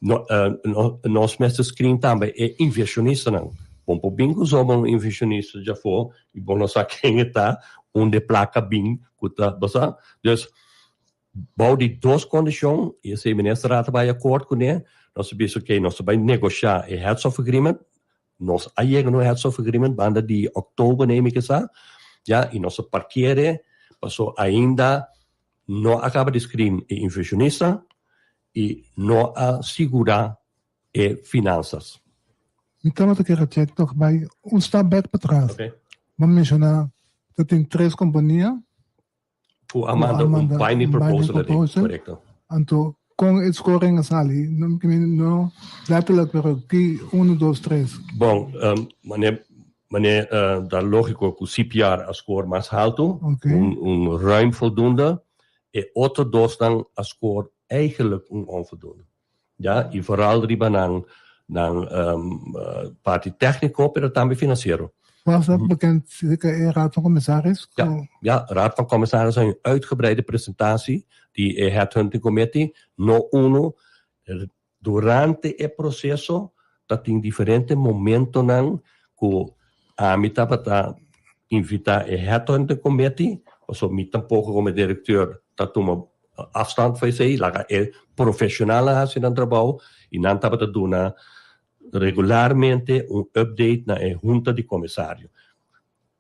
no, no, nos mester screen tambe e inversionistanan, bon por bin cu zomaar un inversionista djafo y bo no sa ken e ta, unda e placa bin cu ta, bo sa, dus Bou di dos kondishon, i esei Minister a ta bai akort kuné, nos a bisa oke, nos ta bai negoshá e heads of agreement, nos a yega na un heads of agreement banda di òktober nei mi ke sa, ya, i nos a parkere paso ainda no a kaba di screen e invershonista i no a sigurá e finansas. Mi tabata kier a check toch bai un stap bek patras. Bo a menshoná ta tin tres kompania. Ku a manda un binding proposal aden, korekto. Anto kon e scoring a sali? No, no letterlijk, pero ki uno, dos, tres. Bon, mane mane ta lógiko ku CPR a score mas haltu, un un ruim voldoende. E otro dosnan a score eigenlijk un onvoldoende. Ya, i vooral riba nan nan parti técnico, pero tambe financiero. Was dat bekend serka e Raad van Commissaris? Ja, ja, Raad van Commissaris a un uitgebreide presentatie di e Headhunting Committee, no uno. Durante e proceso ta tin diferente momentonan ku ami tabata invita e Headhunting Committee, pasobra mi tampoco como directeur ta tuma afstand van esei, laga e profesionalnan hasi nan trabou y nan tabata duna regularmente un update na e hunta di comisario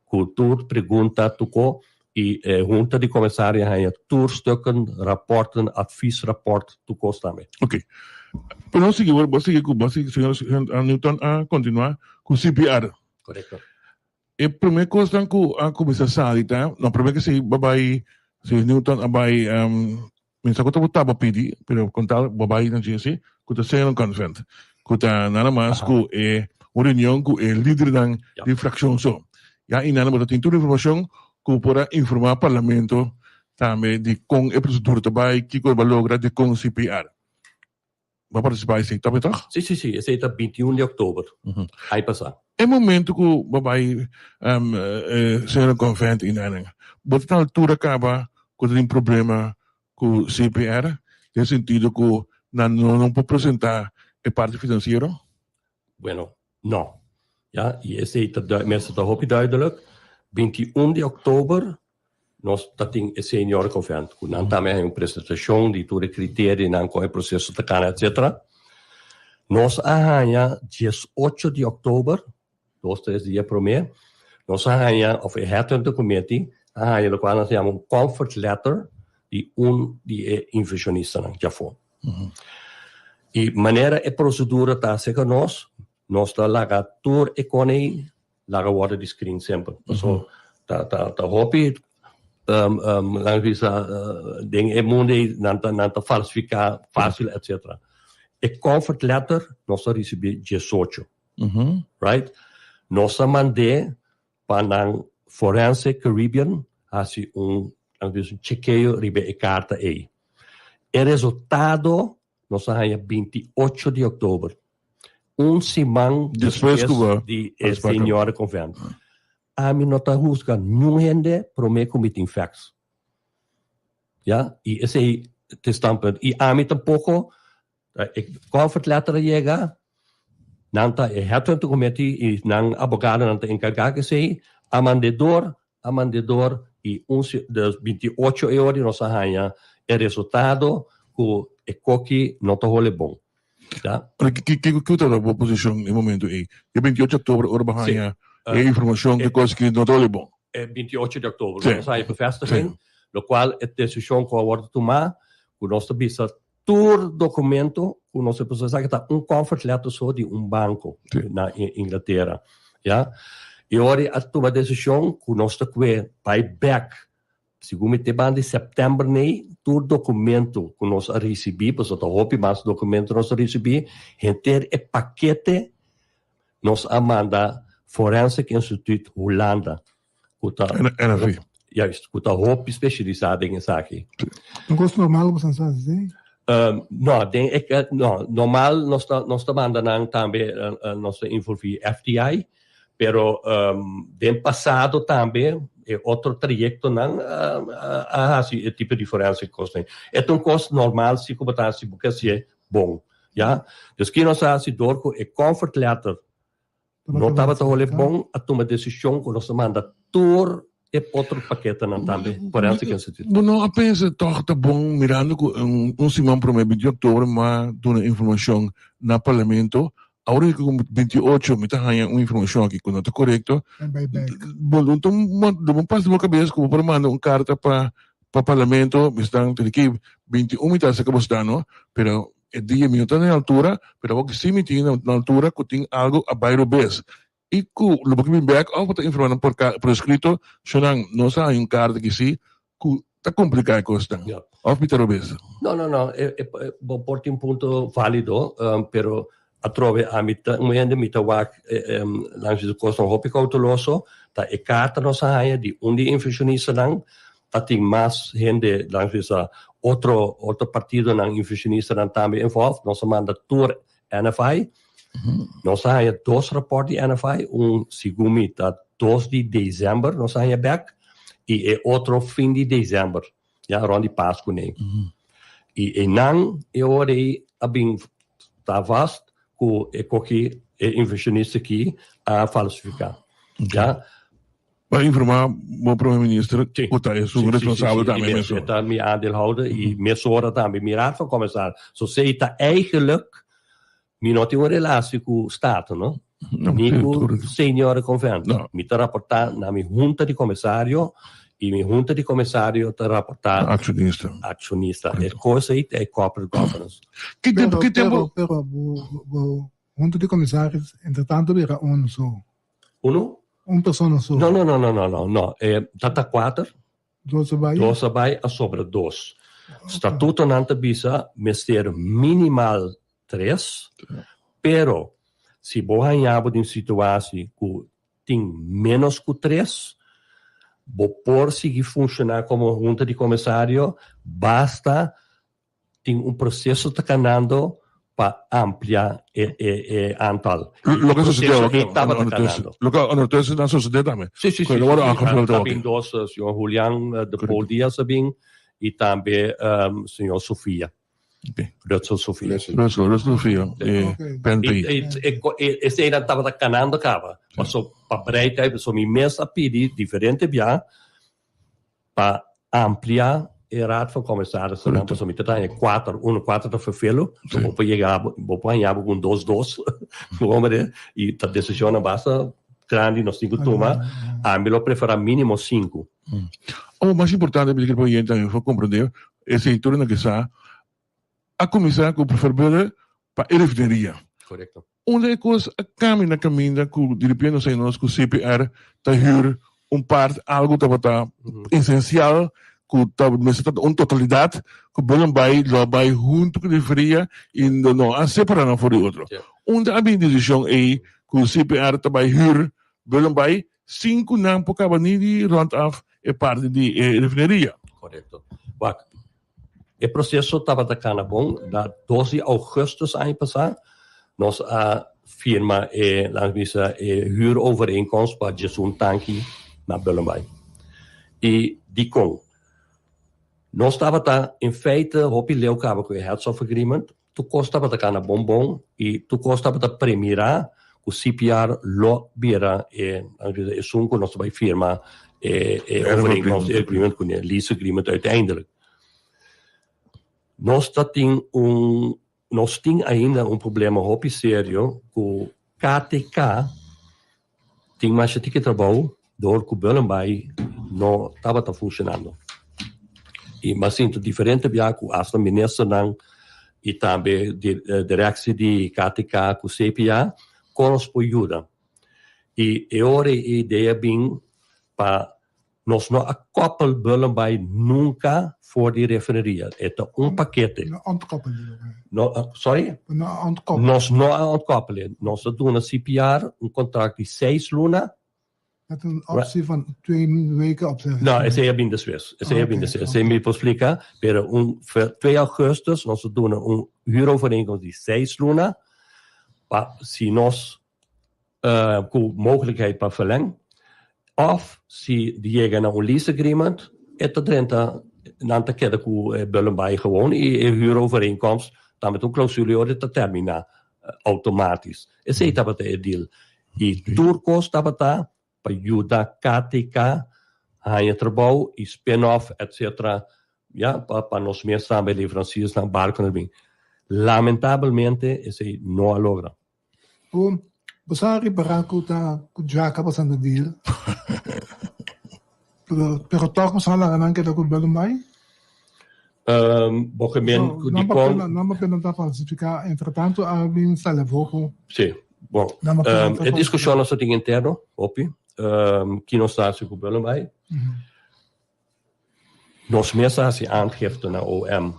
cu tur pregunta tuco y e hunta di comisario haña tur stukken, rapporten, adviesrapport tucos tambe. Ok. Pero nos sigui, bo sigui cu, bo sigui, señor Newton a continua cu CPR. Correcto. E promé kosnan ku a kuminsá sali ta, no promé ke si bo bai, si Newton a bai, mi sa ku ta bo taba pidi, pero kon tal bo bai na dje si, ku ta Ceylon Convent, ku ta nada mas ku e un reunion ku e lidernan di frakshon so. Ya einan bo ta tin tur informashon ku por a informá parlamento tambe di kon e prosedura ta bai, kiko bo a logra, dikon CPR. Bo a partisipá esei tambe tòg? Sí, sí, sí. Esei ta 21 di òktober ai pasá. E momento ku bo bai Señora Convent i nan, bo ta na altura kaba ku ta tin problema ku CPR den sentido ku nan no por presentá e parti finansiero? Bueno, no. Ya, i esei ta mester ta hopi duidelijk. 21 di òktober Nos ta tin e senior convent cu nan tambe hay un presentacion di tur e criterionan con e proceso ta cana etcetera. Nos a haya 18 di october, dos tres dia prome, nos a haya of e headhunter committee a haya locual nan ta yama un comfort letter di un di e inversionistanan djafo. Y manera e procedura ta acerca nos, nos ta laga tur e coney Laga worde di screen semper. Paso ta ta ta hopi um um laga bisa den e mundo ei nan ta nan ta falsifica facil etcetera. E comfort letter nos a ricibi diesocho. Right? Nos a mand'é pa nan Forensic Caribbean haci un laga bisa un chekeo riba e carta ei. E resultado Nos a haña 28 di òktober, un siman Despues ku bo di e Senioren Convent. Ami no ta husga niun hende promé ku mi tin facts. Ya, i esei ta e standpunt. I ami tampoko, e comfort letter a yega, nan ta e headhunter committee i nan abogadonan ta enkargá ku esei, a mand'é dor, a mand'é dor i un si de 28 e ora nos a haña e resultado ku e koki no ta hole bon. Ya. Pero ki ki ki ta bo posishon e momento ei? E 28 oktober ora bo haña e informashon ku e koki no ta hole bon. E 28 di oktober nos a haña bevestiging, lokual e desishon ku a wòrdu tumá ku nos ta bisa tur dokumento ku nos a prosesá ku ta un comfort letter so di un banko na Inglatera. Ya. E ora a tuma desishon ku nos ta kue bai bèk. Segun mi te banda di sèptèmber nei, tur dokumento ku nos a risibí, pasobra ta hopi mas dokumento nos a risibí, henter e pakete nos a manda Forensic Instituut Hulanda, ku ta NFI. Juist, ku ta hopi spesialisá den esaki. Un kos normal ku boso a hasi? No, den e no, normal nos ta nos ta manda nan tambe nos ta involví FTI, pero den pasado tambe e otro trayektonan a hasi e tipo di forensic kosnan. E ta un kos normal si ku bo ta hasi bo ke hasié bon, ya. Dus ki nos a hasi dor ku e comfort letter No tabata hole bon a tuma desishon ku nos a manda tur e otro paketenan tambe Forensic Institute. Bo no a pensa tòg ta bon mirando ku un siman promé binti oktober mi a duna informashon na parlamento, awor ku 28 mi ta haña un informashon aki ku no ta korekto, bo no ta lo bo pasa bo kabes ku bo por manda un karta pa parlamento, mi esnan tene ki 21 mi ta saka bo sta no, pero E dia mi no ta na e altura, pero awor si mi tin na altura ku tin algu a bai robes. I ku lo bo ke bin bek òf bo ta informá nan por por eskrito, shonnan nos a haña un karta ki si ku ta kompliká e kosnan. Òf mi ta robes? No, no, no. E, e, bo por tin un punto válido, pero atrobe ami ta un hende mi ta wak langs di kosnan hopi kouteloso, ta e karta nos a haña di un di e inversionistanan Ta tin mas hende langs bisa otro otro partidonan inversionistanan tambe involved. Nos a manda tur NFI. Nos a haña dos rapport di NFI, un segun mi ta dos di december nos a haña bek y e otro fin di december, ya rond di Pascu nei. Y einan e ora ei a bin ta vast cu e koki e inversionista aki a falsifica. Ya. Pa informa bo prome minister cu ta esun responsabel tambe mesora. E ta mi aandeelhouder y mesora tambe mi raad van commissaris. So esey ta eigenlijk, mi no tin un relatie cu Staten no, ni cu Senioren Convent. Mi ta raporta na mi hunta di commissario y mi hunta di commissario ta raporta accionista. Accionista. E cos ey ta e corporate governance. Pero, pero bo hunta di commissaris entretanto bira uno so. Uno? Un persona so. No, no, no, no, no, no, no. E ta kuater. Dos a bai. Dos a bai, a sobra dos. Statutonan ta bisa mester minimal tres, pero si bo haña bo den situatie ku tin menos ku tres, bo por sigui funshoná komo hunta di komisario basta Tin un proceso ta canando pa amplia e e aantal. Loke a sucede awor ki tabata canando. Loke ondertussen a sucede tambe. Si, si, si. Ta bin dos, señor Julian de Paul Diaz a bin y tambe señor Sofia. Rutsel Sofia. Rutsel, Rutsel Sofia, PNP. Eseinan tabata canando caba. Paso pa breid paso mi mes a pidi diferente bia Pa amplia e Raad van Commissarissen, pasobra mi ta haña kuater, uno kuater ta fervelo, so bo por yega bo por haña bo ku un dos dos, i ta desishonnan basta grandi nos tin ku tuma, ami lo preferá mínimo sinku. Ora mas importante mi ta kere pa oyente tambe por komprende esei tur nan ke sa, a kuminsá ku Verbeure pa e refineria. Korekto. Unda e kos a kambia na kaminda ku diripiente nos a nos ku CPR ta hür un part algu tabata esensial ku ta mester ta un totalidat ku Bullenbaai lo a bai huntu ku refineria i no a separa nan for di otro. Unda a bin desishon ei ku CPR ta bai hür Bullenbaai sin ku nan por kaba ni di rond af e parti di e refineria? Korekto. Wak, E proseso tabata kana bon. Na dos di augustus aña pasá nos a firma e, laat mi bisa, e huurovereenkomst pa djesun tanki na Bullenbaai. I dikon? Nos tabata in feite hopi leu kaba ku e heads of agreement. Tur kos tabata kana bon bon i tur kos tabata premirá ku CPR lo bira e, laat mi bisa, esun ku nos ta bai firma e e overeenkomst, e agreement kuné, lease agreement uiteindelijk. Nos ta tin un, nos tin ainda un problema hopi serio ku KTK tin masha tiki trabou dor ku Bullenbaai no tabata funcionando. Y m'a sinti diferente bia cu hasta ministernan y tambe directie di KTK cu CPA con nos por yuda. I e ora e idea bin pa nos no a koppel Bullenbaai nunca for di refineria. E ta un pakete. No ontkoppelen. No, sorry? No ontkoppelen. Nos no a ontkoppelen. Nos a duna CPR un contract di seis luna. Met een optie van twee weken opzeggen. No, esei a bin despues. Esei a bin despues. Esei mi por splica. Pero un 2 augustus nos a duna un huurovereenkomst di seis luna pa si nos ku mogelijkheid pa verleng of si yega na un lease agreement e ta drenta nan ta keda ku e Bullenbaai gewoon i e huurovereenkomst tambe ta un clausule ora e ta termina automatisch. Esei tabata e deal i tur kos tabata pa yuda KTK haña trabou i spin-off etc. Ya pa nos mes tambe leveranciersnan barconan bin. Lamentabelmente esei no a logra. Bo bo sa ripará ku ta ku djaka pasando deal? Pero pero tòg bo sa laga nan keda ku Bullenbaai? Bo ke men ku dikon. Nan papia nan ta falsifiká, entretanto a bin sali afó ku. Sí, bon. E diskushon nos ta tin interno hopi, ki nos ta hasi ku Bullenbaai. Nos mes a hasi aangifte na OM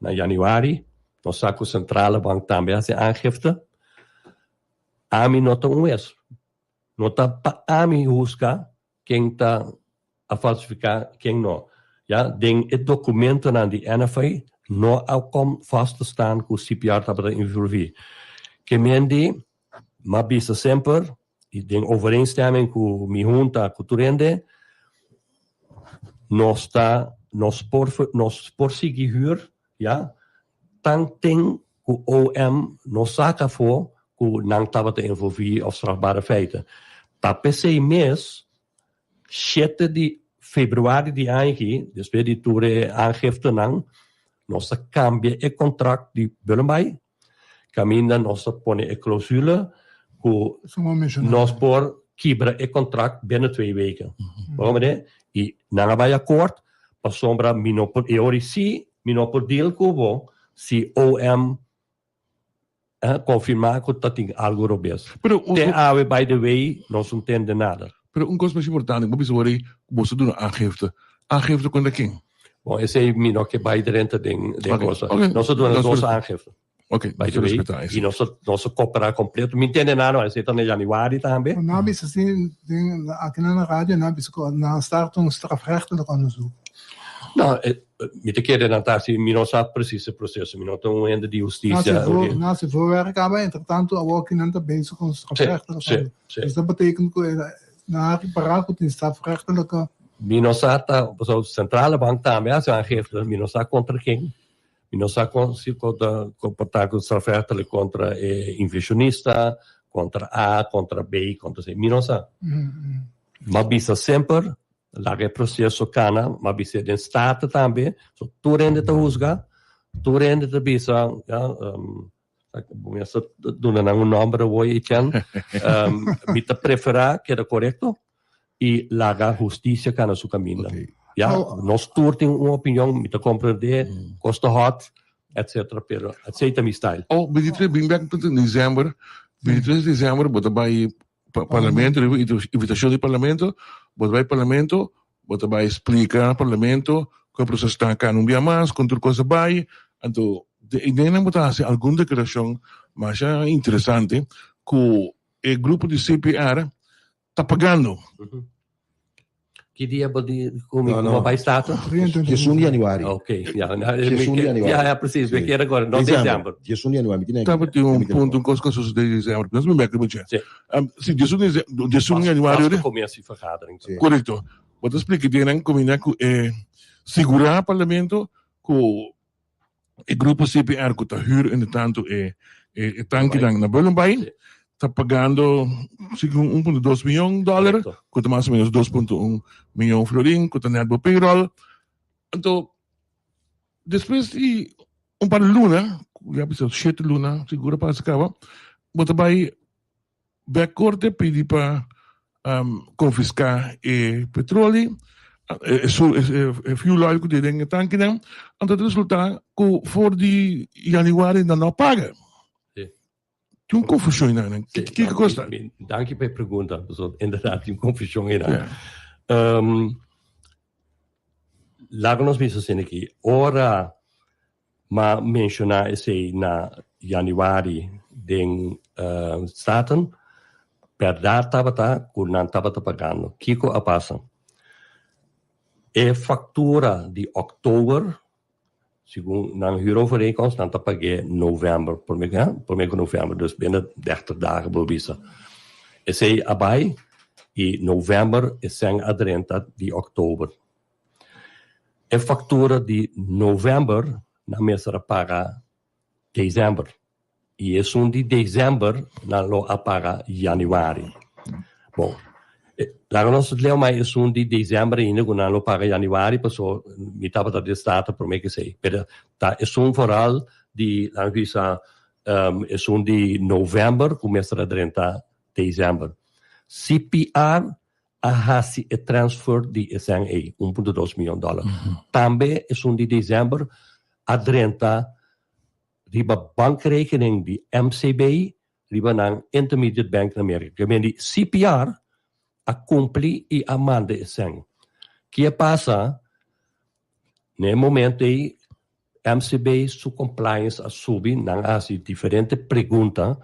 Na januari nos sa ku Centrale Bank tambe hasi aangifte. Ami no ta un wes. No ta pa ami husga ken ta a falsifiká ken no. Ya, den e dokumentonan di NFA no a kom vast te staan ku CPR tabata involví. Ke men di, m'a bisa semper i den overeenstemming ku mi hunta ku tur hende, nos ta nos por nos por sigui hür ya tanten ku OM no saka afó ku nan tabata envolví òf strafbare feiten. Ta p'esei mes shete di februari di aña aki, despues di tur e aangiftenan, nos a kambia e kontrakt di Bullenbaai Caminda nos ta pone e clausule cu nos por kibra e contract binnen twee weken. Bo comprende? Y nan a bay akkoord pasobra mi no por, e ora si mi no por deal cu bo si OM confirma cu ta tin algo robes. Te awe by the way nos no tende nada. Pero un cos mas importante, bo bisa wor ey cu bo ta duna aangifte. Aangifte contra ken? Bon, esei mi no ke bai drenta den den cosa. Nos a duna dos aangifte. Ok, by the way. Y nos a nos a coopera completo. Mi ntende nada, esei ta na januari tambe. Nan a bisa si den aki na radio nan a bisa cu nan a start un strafrechtelijk onderzoek. No, mi ta kere nan ta hasi, mi no sa precies e proceso, mi no ta un hende di husticia. Nan hasi voorwerk caba, entretanto awor ki nan ta bezig cu un strafrechtelijk onderzoek. Dus dat betekent cu nan a ripara cu tin strafrechtelijke. Mi no sa ta, pasobra Centrale Bank tambe a hasi aangifte, mi no sa contra ken, mi no sa con si con ta comporta cu strafrechtelijk contra e inversionista, contra A, contra B, contra C, mi no sa. M'a bisa semper, laga e proceso cana, m'a bisa den Staten tambe, so tur hende ta huzga, tur hende ta bisa, ya, Bo mester duna nan un nomber awor Etienne. Mi ta prefera keda korekto i laga hustisia kana su kaminda. Ya, nos tur tin un opinion, mi ta komprende, kos ta hot, etcetera, pero esei ta mi style. Oh, 23, bin bek pa december, 23 december bo ta bai parlamento, riba invitacion di parlamento, bo ta bai parlamento, bo ta bai splica parlamento con e proceso ta cana un bia mas, con tur cos a bai, anto de idea bo ta haci algun declaracion masha interesante cu e grupo di CPR ta pagando. Ki dia bo di ku mi ku bai staten? Diesun di januari. Ok, ja. Diesun di januari. Ja, ja, precies. Mi kier akora. No december. Diesun di januari. Mi tin Tabatin un punto, un kos ku a sosodé di december. Nos mi bek riba dje. Si, diesun di diesun di januari. Pas commissievergadering. Korekto. Bo ta splika den nan kominda ku e sigurá parlamento ku e grupo CPR ku ta hür entretanto e e tankinan na Bullenbaai ta pagando segun 1.2 miyon dòler ku ta mas o menos 2.1 miyon florin ku ta nèt bo payroll. Anto despues di un par di luna, ya bisa shete luna sigur a pasa kaba, bo ta bai Bek korte pidi pa konfiská e petroli, e fuel oil ku tin den e tankinan, anto ta resultá ku for di yanüari nan no a paga. Tin un confusion einan. Kiko kos ta? Danki pa e pregunta. Pasobra inderdaad tin un confusion einan. Um, laga nos bisa asina aki. Ora m'a menciona esei na januari den uh, Staten, berdad tabata cu nan tabata pagando. Kiko a pasa? E factura di oktober Segun nan huurovereenkomst, nan ta pag'é novèmber, promé ku, promé ku novèmber, dus binnen dertig dagen bo bisa. Esei a bai i novèmber e sèn a drenta di òktober. E faktura di novèmber nan mester a paga desèmber i esun di desèmber nan lo a paga yanüari. Bon, laga nos leu mai esun di desèmber ainda ku nan lo paga yanüari paso mi tabata den Staten promé ku esei. Pero ta esun foral di laga nos bisa esun di novèmber ku mester a drenta desèmber. CPR a hasi e transfer di e sèn ei, 1.2 mion dòler. Tambe esun di desèmber a drenta riba bankrekening di MCB riba nan intermediate bank na Merka. Ke men di CPR a kumpli i a manda e sèn. Ki a pasa? Na e momento ei MCB su compliance a subi, nan a hasi diferente pregunta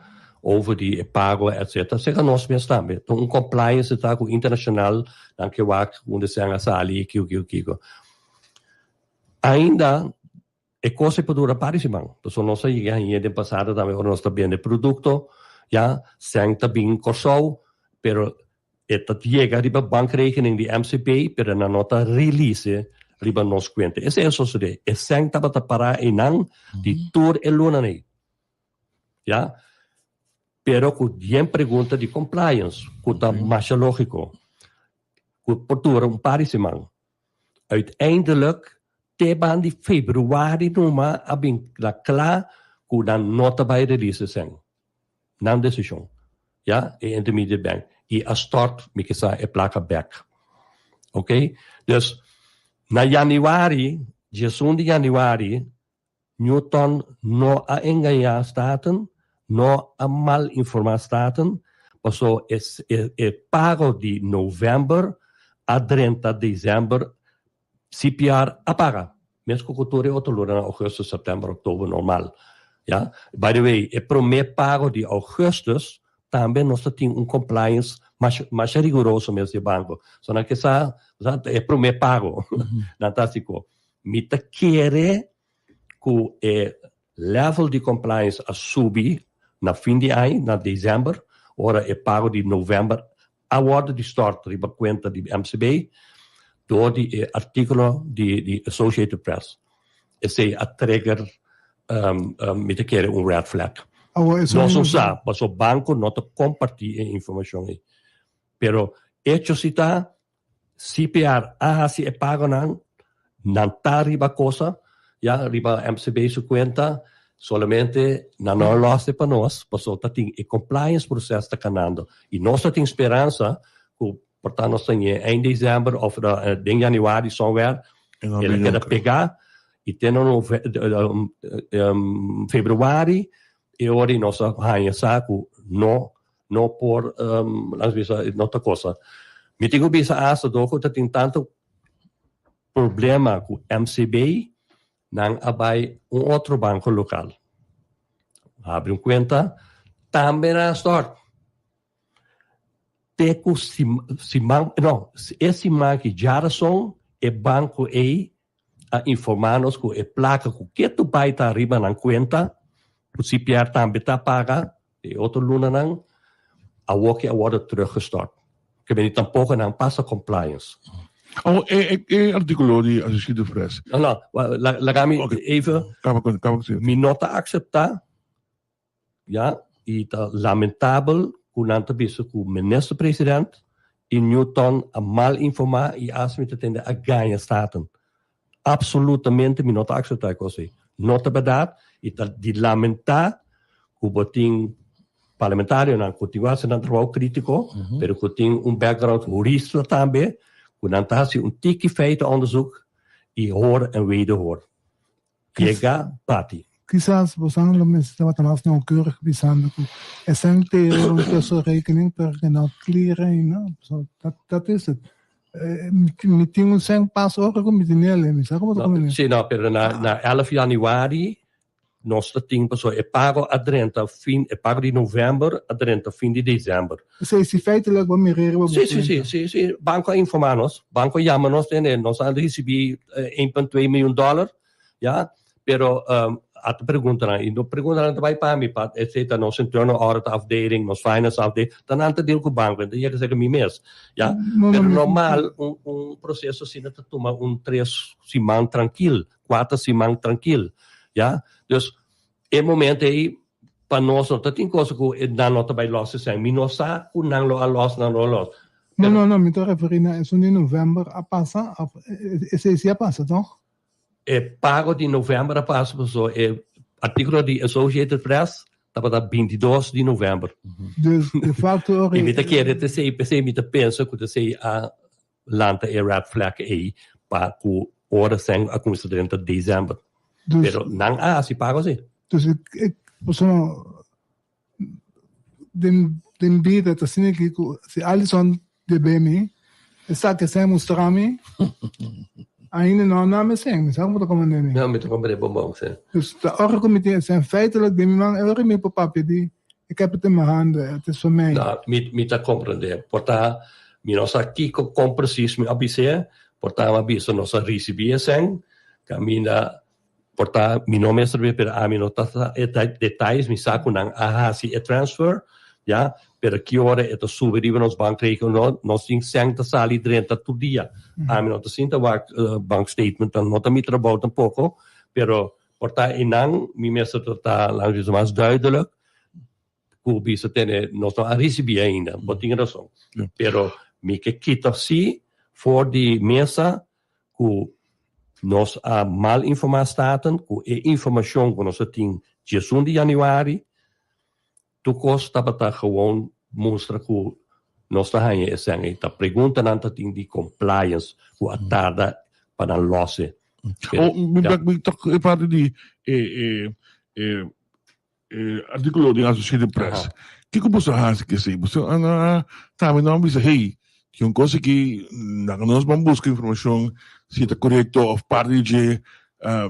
over di e pago etcetera. Seka nos mes tambe. Ta un compliance ta ku internashonal nan ke wak unda e sèn a sali kiko kiko kiko. Ainda E kos ei por dura par di siman. Pasobra nos a yega hañ'é den pasado tambe ora nos ta bende produkto, ya, sèn ta bin Kòrsou, pero e ta yega riba bankrekening di MCB, pero nan no ta release riba nos kuenta. Esei a sosodé. E sèn tabata pará einan di tur e lunanan ei. Ya. Pero ku yen pregunta di compliance, ku ta masha lógiko, ku por dura un par di siman. Uiteindelijk, te ban di februari numa a bin na kla ku nan no ta bai release esèn. Nan desishon. Ya, e intermediate bank. I a stort, mi ke sa, e plaka bèk. Oké? Dus, na januari, diesun di januari, Newton no a engañá Staten, no a mal informá Staten, paso e e pago di novèmber a drenta desèmber, CPR a paga, meskos ku tur e otro lunanan, ougùstùs, sèptèmber, òktober, normal, ya. By the way, e promé pago di ougùstùs tambe nos ta tin un compliance masha masha riguroso mes di e banko. So nan ke sa, e promé pago nan ta hasi ku. Mi ta kere ku e level di compliance a subi na fin di aña, na december, ora e pago di november a wòrdu di stòrt riba kuenta di MCB dor di e artíkulo di di Associated Press. Esei a trigger mi ta kere un red flag. Nos no sa, pasobra banko no ta kompartí e informashon ei. Pero echo si ta CPR a hasi e pagonan, nan ta riba cosa, ya, riba MCB su cuenta, solamente nan no a los e pa nos, pasobra ta tin e compliance proces ta canando y nos ta tin speransa cu por ta nos ta ñe eind december of den januari somewhere, el a keda pega y te na februari e ora y nos a haña sa cu no No por, laat bisa, no ta cosa. Mi tin cu bisa hasta dor cu ta tin tanto problema cu MCB, nan a bay un otro banco local. Habri un cuenta, tambe nan a stort. Te cu siman, no, e siman ki djarason e banco ey a informa nos cu e placa cu ketu bay ta riba nan cuenta, cu CPR tambe ta paga e otro lunanan, awoki a wordo teruggestort. Ke meni tampoco nan pasa compliance. Oh, e, e, e articulo di Associated Press. No, no, laga mi even. Kaba con, kaba con. Mi no ta acepta, ya, y ta lamentabel cu nan ta bisa cu minister president y Newton a mal informa y hasta mi ta tende a gaña Staten. Absolutamente mi no ta acepta e cos ey. No ta berdad y ta di lamenta cu bo tin parlamentarionan cu tin haci nan trabao critico, pero cu tin un background hurista tambe, cu nan ta haci un tiki feitenonderzoek y hoor en wederhoor. Yega bati. Kisas bosan lo mester tabata mas nauwkeurig bisando ku e sèn te riba un tussenrekening pero ke no clear ainda. So dat dat is het. Mi tin un sèn pas ora ku mi tin el, mi sa komo ta komende. Si no, pero na na elf januari nos ta tin pasobra e pago a drenta fin e pago di novèmber a drenta fin di desèmber. Esei si feitelijk bo mira riba bo Si si si si si banko a informá nos, banko a yama nos tende nos a risibí een punt twee miljoen dòler Ya, pero a ta preguntanan, y no preguntanan ta bay pa mi, pa esey ta nos internal audit afdeling, nos finance afdeling, ta nan ta deal cu banco, enton yega cerca mi mes, ya. Pero normal un un proceso asina ta tuma un tres siman trankil, cuater siman trankil, ya. Dus e momento ey pa nos no ta tin cosa cu nan no ta bay los esey, mi no sa cu nan lo a los, nan lo a los. No, no, no, mi ta referi na esun di november a pasa, of esey si a pasa, toch? E pago di november a pasa paso e articulo di Associated Press tabata 22 di november. Dus de facto ora. Y mi ta kere te sei, pesei mi ta pensa cu te sei a lanta e red flag ei pa cu ora sen a cuminsa drenta december. Dus, Pero nan a haci pago si. Dus ik, paso den den bida ta asina aki ku si Alison debe mi esaki esei a mustra mi ainda no a na mi esei mi sa ku bo ta komprende mi. No mi ta komprende bon bon si. Dus ta ora ku mi tin esei feitelijk den mi man e ora mi por papia di ik heb het in mijn handen het is van mij. No mi mi ta komprende por ta mi no sa kiko kon presis mi a bis'é por ta mi a bisa nos a risibi esei kaminda Por ta mi no mester be pero ami no ta sa e detalles, mi sa cu nan a haci e transfer, ya, pero ki ora e ta subi riba nos bankrekening no, nos tin cen ta sali drenta tur dia. Ami no ta sinta wak bank statement, no ta mi trabou tampoco, pero por ta eynan mi mester ta ta laat mi bisa mas duidelijk cu bisa tene nos no a ricibi ainda, bo tin razon. Pero mi ke kita si for di mesa cu nos a mal informa Staten cu e informacion cu nos a tin diesun di januari, tur cos tabata gewoon mustra cu nos ta haña e sèn ei. Ta preguntanan ta tin di compliance cu a tarda pa nan lose. Oh, mi mi tok e parti di e e e E artíkulo den Associated Press. Kiko boso a hasi ku esei? Boso a a tambe nan a bisa, hey, tin un kos aki, laga nos ban buska informashon si e ta korekto òf parti di dje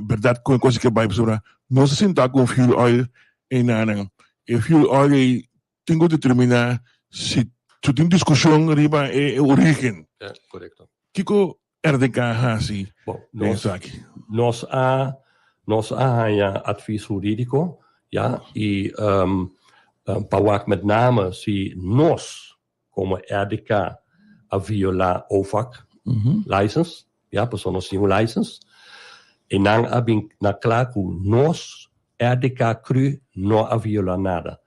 bèrdat ku e kos aki a bai pasobra nos a sinta ku un fuel oil einan. E fuel oil ei tin ku determiná si su tin diskushon riba e orígen. Ja, korekto. Kiko RDK a hasi Bon, den nos, esaki? nos a nos a haña advies hurídiko, ya, i um, um, pa wak met name si nos komo RDK a violá OFAC license, ya, pasobra nos tin un license, i nan a bin na kla ku nos RDK cru no a violá nada,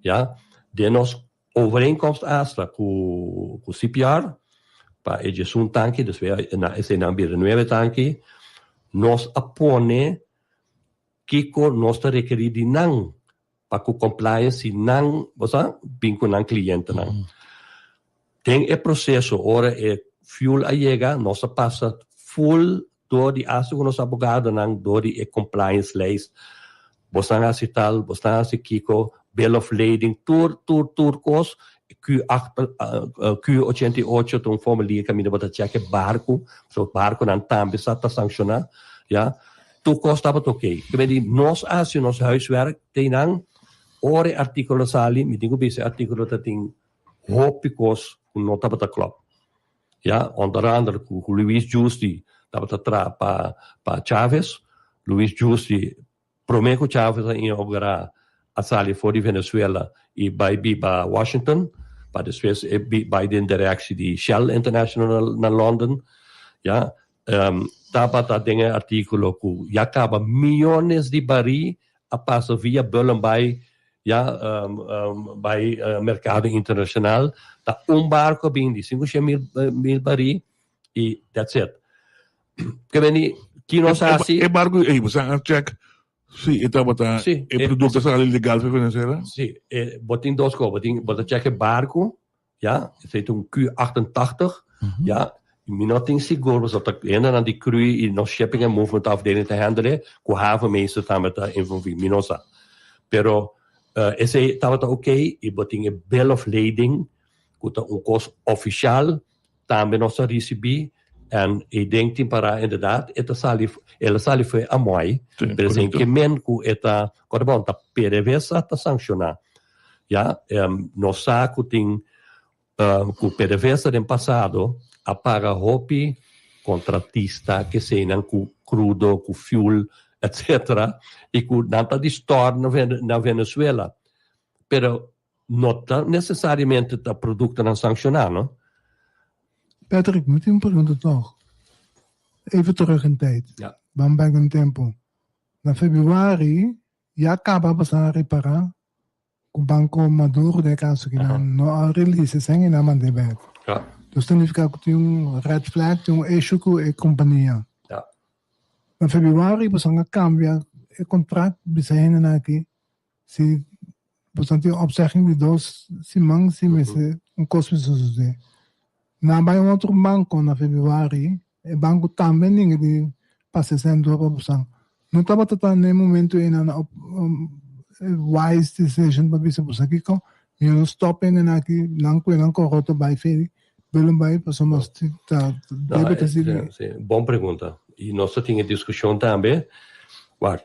ya. Den nos overeenkomst hasta ku ku CPR pa e diesun tanki, despues na esei nan bira nuebe tanki, nos a pone kiko nos ta rekerí di nan pa ku compliance si nan, bo sa, bin ku nan clientenan. Den e proceso ora e fuel a yega nos a pasa full door di hasta ku nos abogadonan door di e compliance lijst, bosnan a hasi tal, bosnan a hasi kiko, bill of lading, tur tur tur kos, Q Q 88 ta un formulier kaminda bo ta check e barku, so barkunan tambe sa ta sankshoná, ya. Tur kos tabata oké. Ke men di nos a hasi nos huiswerk te nan ora e artíkulo sali, mi tin ku bisa e artíkulo ta tin hopi kos ku no tabata klòp. Ya, onder andere ku Luis Giusti tabata traha pa pa Chavez. Luis Giusti promé ku Chavez a inaugurá a sali for di Venezuela i bai biba Washington pa despues e bai den direkshi di Shell International na London. Ya, Tabata den e artíkulo ku ya kaba miyones di barí a pasa via Bullenbaai ya bai merkado internashonal. Ta un barko a bin di sinku shen mil mil barí i that's it. Ke meni ki nos hasi? E barko ei bo sa a check si e tabata e produkto a sali legal for Venezuela? Si, bo tin dos kos, bo tin bo ta check e barko Ya, esei ta un Q 88, ya. Mi no tin sigur pasobra ta hendenan di Crui y nos Shipping and Movement afdeling ta handle cu havenmeester tambe ta envolvi, mi no sa. Pero esey tabata ok y bo tin e bill of lading cu ta un cos oficial tambe nos a ricibi en eyden tin para inderdaad e ta sali, el a sali foe Amoy, pero esey ke men cu e ta, kor bon, ta PDVSA ta sanciona. Ya, nos sa cu tin Cu PDVSA den pasado a paga hopi contratista keseynan cu crudo, cu fuel, etc. Y cu nan ta di store na Venezuela. Pero no ta necesariamente ta productonan sanciona, no? Patrick, mi tin un pregunta toch. Even terug in tijd. Ja. Ban back in tempo. Na februari ya caba boso a repara Ku Banco Maduro den e kaso aki nan no a release esei i nan a mand'é bek. Dus ta nifiká ku tin un red flag, tin un issue ku e kompania. Na februari boso a kambia e kontrakt bisa hendenan aki si boso tin un opzegging di dos siman si mester un kos mester sosodé. Nan a bai un otro banko na februari, e banko tambe ninga di pasa esei dor pa boso. No tabata ta n'e momento ei nan a wise decision pa bisa boso kiko mi no stop hende aki nan kue nan koroto bai feri Willem bai pasobra nos ta debe ta sigui. Si, bon pregunta y nos ta tin e discusion tambe. Wak,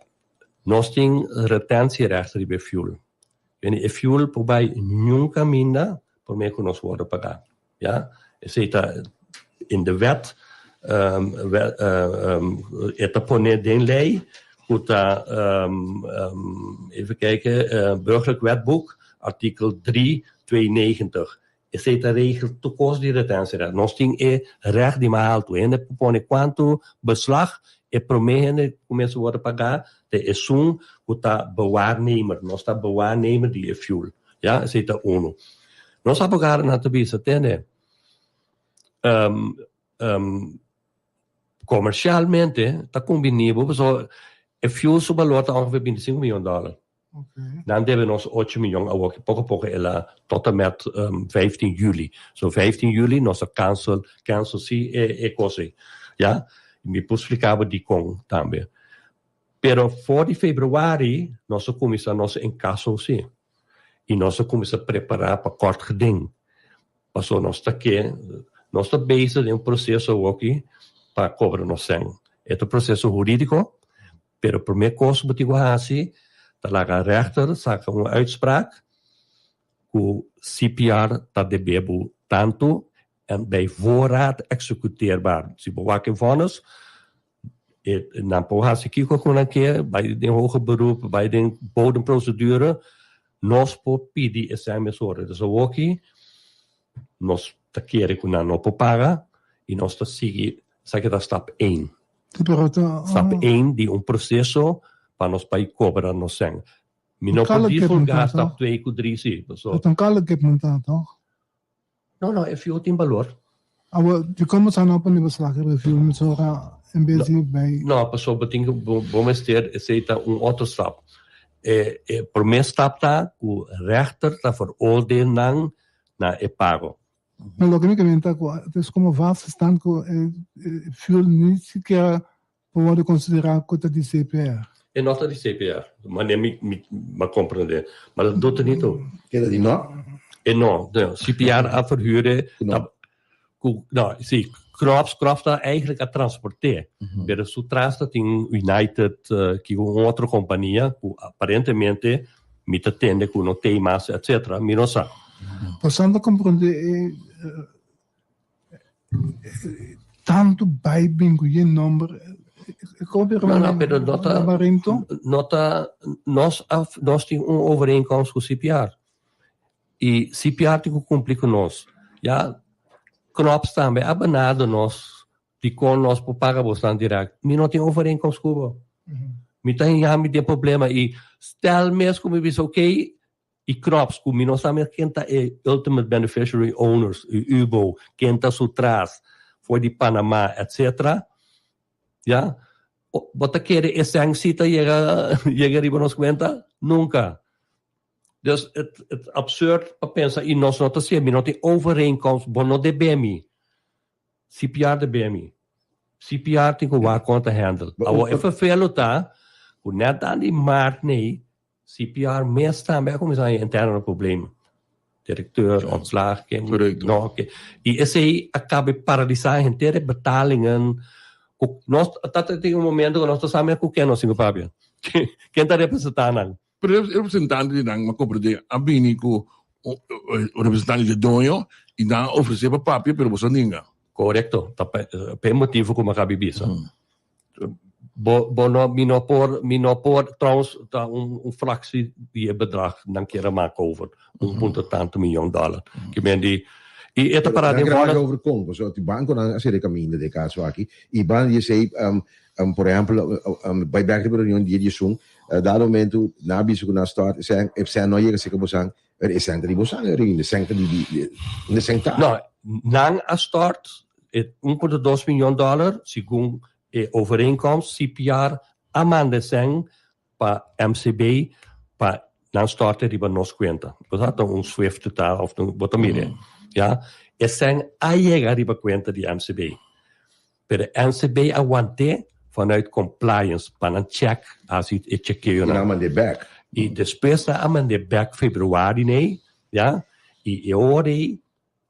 nos tin retentierecht riba e fuel. E fuel por bai niun caminda prome cu nos wordo paga. Ya, esei ta in de wet, e ta pone den ley ku ta, even kijken, Burgerlijk Wetboek, artikel 392. Esei ta regel tur kos di retentierecht. Nos tin e recht di mas haltu. Hende por pone kuantu beslag, e prome hende ku mester wòrdu pagá ta esun ku ta bewaarnemer. Nos ta bewaarnemer di e fuel. Ya, esei ta unu. Nos abogadonan ta bisa, tende, comercialmente ta cumbini bo pasobra e fuel su balor ta ongeveer binticinco miyon dollar. Nan debe nos ocho miyon awor ki poco poco el a tot en met vijftien juli. So vijftien juli nos a cancel, cancel si e e cos ey. Ya, mi por splica bo dicon tambe. Pero for di februari nos a cuminsa nos encaso si. Y nos a cuminsa prepara pa kort geding. Paso nos ta ke, nos ta bezig den un proceso awoki pa cobra nos cen. E ta un proceso huridico, pero prome cos cu bo tin cu haci ta laga rechter saca un uitspraak cu CPR ta debe bo tanto en bij voorraad executeerbaar. Si bo wak e vonnis, E nan por hasi kiko ku nan ke, bai den hoger beroep, bai den bodemprocedure, nos por pidi esei mesora. Dus awoki nos ta kere ku nan no por paga i nos ta sigui, esaki ta stap één. Stap één di un proseso pa nos bai kobra nos sèn. Mi no por divulgá stap twee ku drie si, paso. Ta un kala kip nan ta, tòg? No, no, e fuel tin balor. Awor, dikon bo sa no pone beslag riba e fuel mesora en bes di bai? No, pasobra bo tin ku, bo mester, esei ta un otro stap. E, e promé stap ta ku rechter ta veroordeel nan na e pago. No, loke mi ke menta ku het is komo vastgestaan ku e fuel ni sikiera Por wòrdu konsiderá ku ta di CPR. E no ta di CPR, manera mi mi a komprendé. Ma dat doet er niet toe. Keda di no? E no, no. CPR a verhuur e, ku, no, si, Krops, Krops ta eigenlijk a transport'é. Pero su tras ta tin United, ki un otro kompania ku aparentemente mi ta tende ku no tei mas, etcetera. Mi no sa. Pasando a komprendé e Tantu bai bin ku yen nomber e kopi No, no, pero no ta, laberinto. no ta, nos a, nos tin un overeenkomst ku CPR. I CPR tin ku kumpli ku nos. Ya, Knops tambe a benado nos dikon nos por paga bosnan direct. Mi no tin overeenkomst ku bo. Mi ta hinga mi den problema i stel mes ku mi bisa oké, E crops cu mi no sa mes ken ta e ultimate beneficiary owners, e ubo, ken ta su tras, for di Panama, etc. Ya, bo ta kere e sèn si ta yega yega riba nos cuenta? Nunca. Dus het het absurd pa pensa y nos no ta sier, mi no tin overeenkomst, bo no debe mi. CPR ta bemi. CPR tin ku wak kon ta handle. Awor e ferfelo ta ku net dan di maart nei CPR mes tambe a kuminsá haña interno problema. Direkteur, ontslag, ken no ke. I esei a kabe paralisá henter e betalingen ku nos ta tin un momento ku nos ta sa mes ku ken nos tin ku papia. Ken ta representá nan? Pero e representante di nan, m'a comprende, a bini cu un representante di e doño y nan a ofrece pa papia, pero boso a ninga. Corecto, ta pa e motivo cu m'a cabi bisa. Bo, bo no, mi no por, mi no por, trouwens ta un, un fractie di e bedrag nan kier a maak over, un punto tanto miyon dollar. Ki men di, y e ta para den vonnis. Over con, pasobra di banconan a cera e caminda den e caso aki, y banda di esey, por ehempel, bay bek riba reunion dia di esun, Dado momento nan a bisa ku nan start e sèn, e sèn no a yega serka bosan, pero e sèn ta di bosan e rinda, e sèn ta di di di unda e sèn ta? No, nan a start e 1.2 miyon dòler segun e overeenkomst, CPR a manda e sèn pa MCB pa nan stort e riba nos kuenta. Bo sa ta un swift ta of bo ta mira, ya. E sèn a yega riba kuenta di MCB. Pero NCB a want'é vanuit compliance pa nan check, hasi e chekeonan. I nan a mand'é bek. I despues nan a mand'é bek februari nei, ya, i e ora ei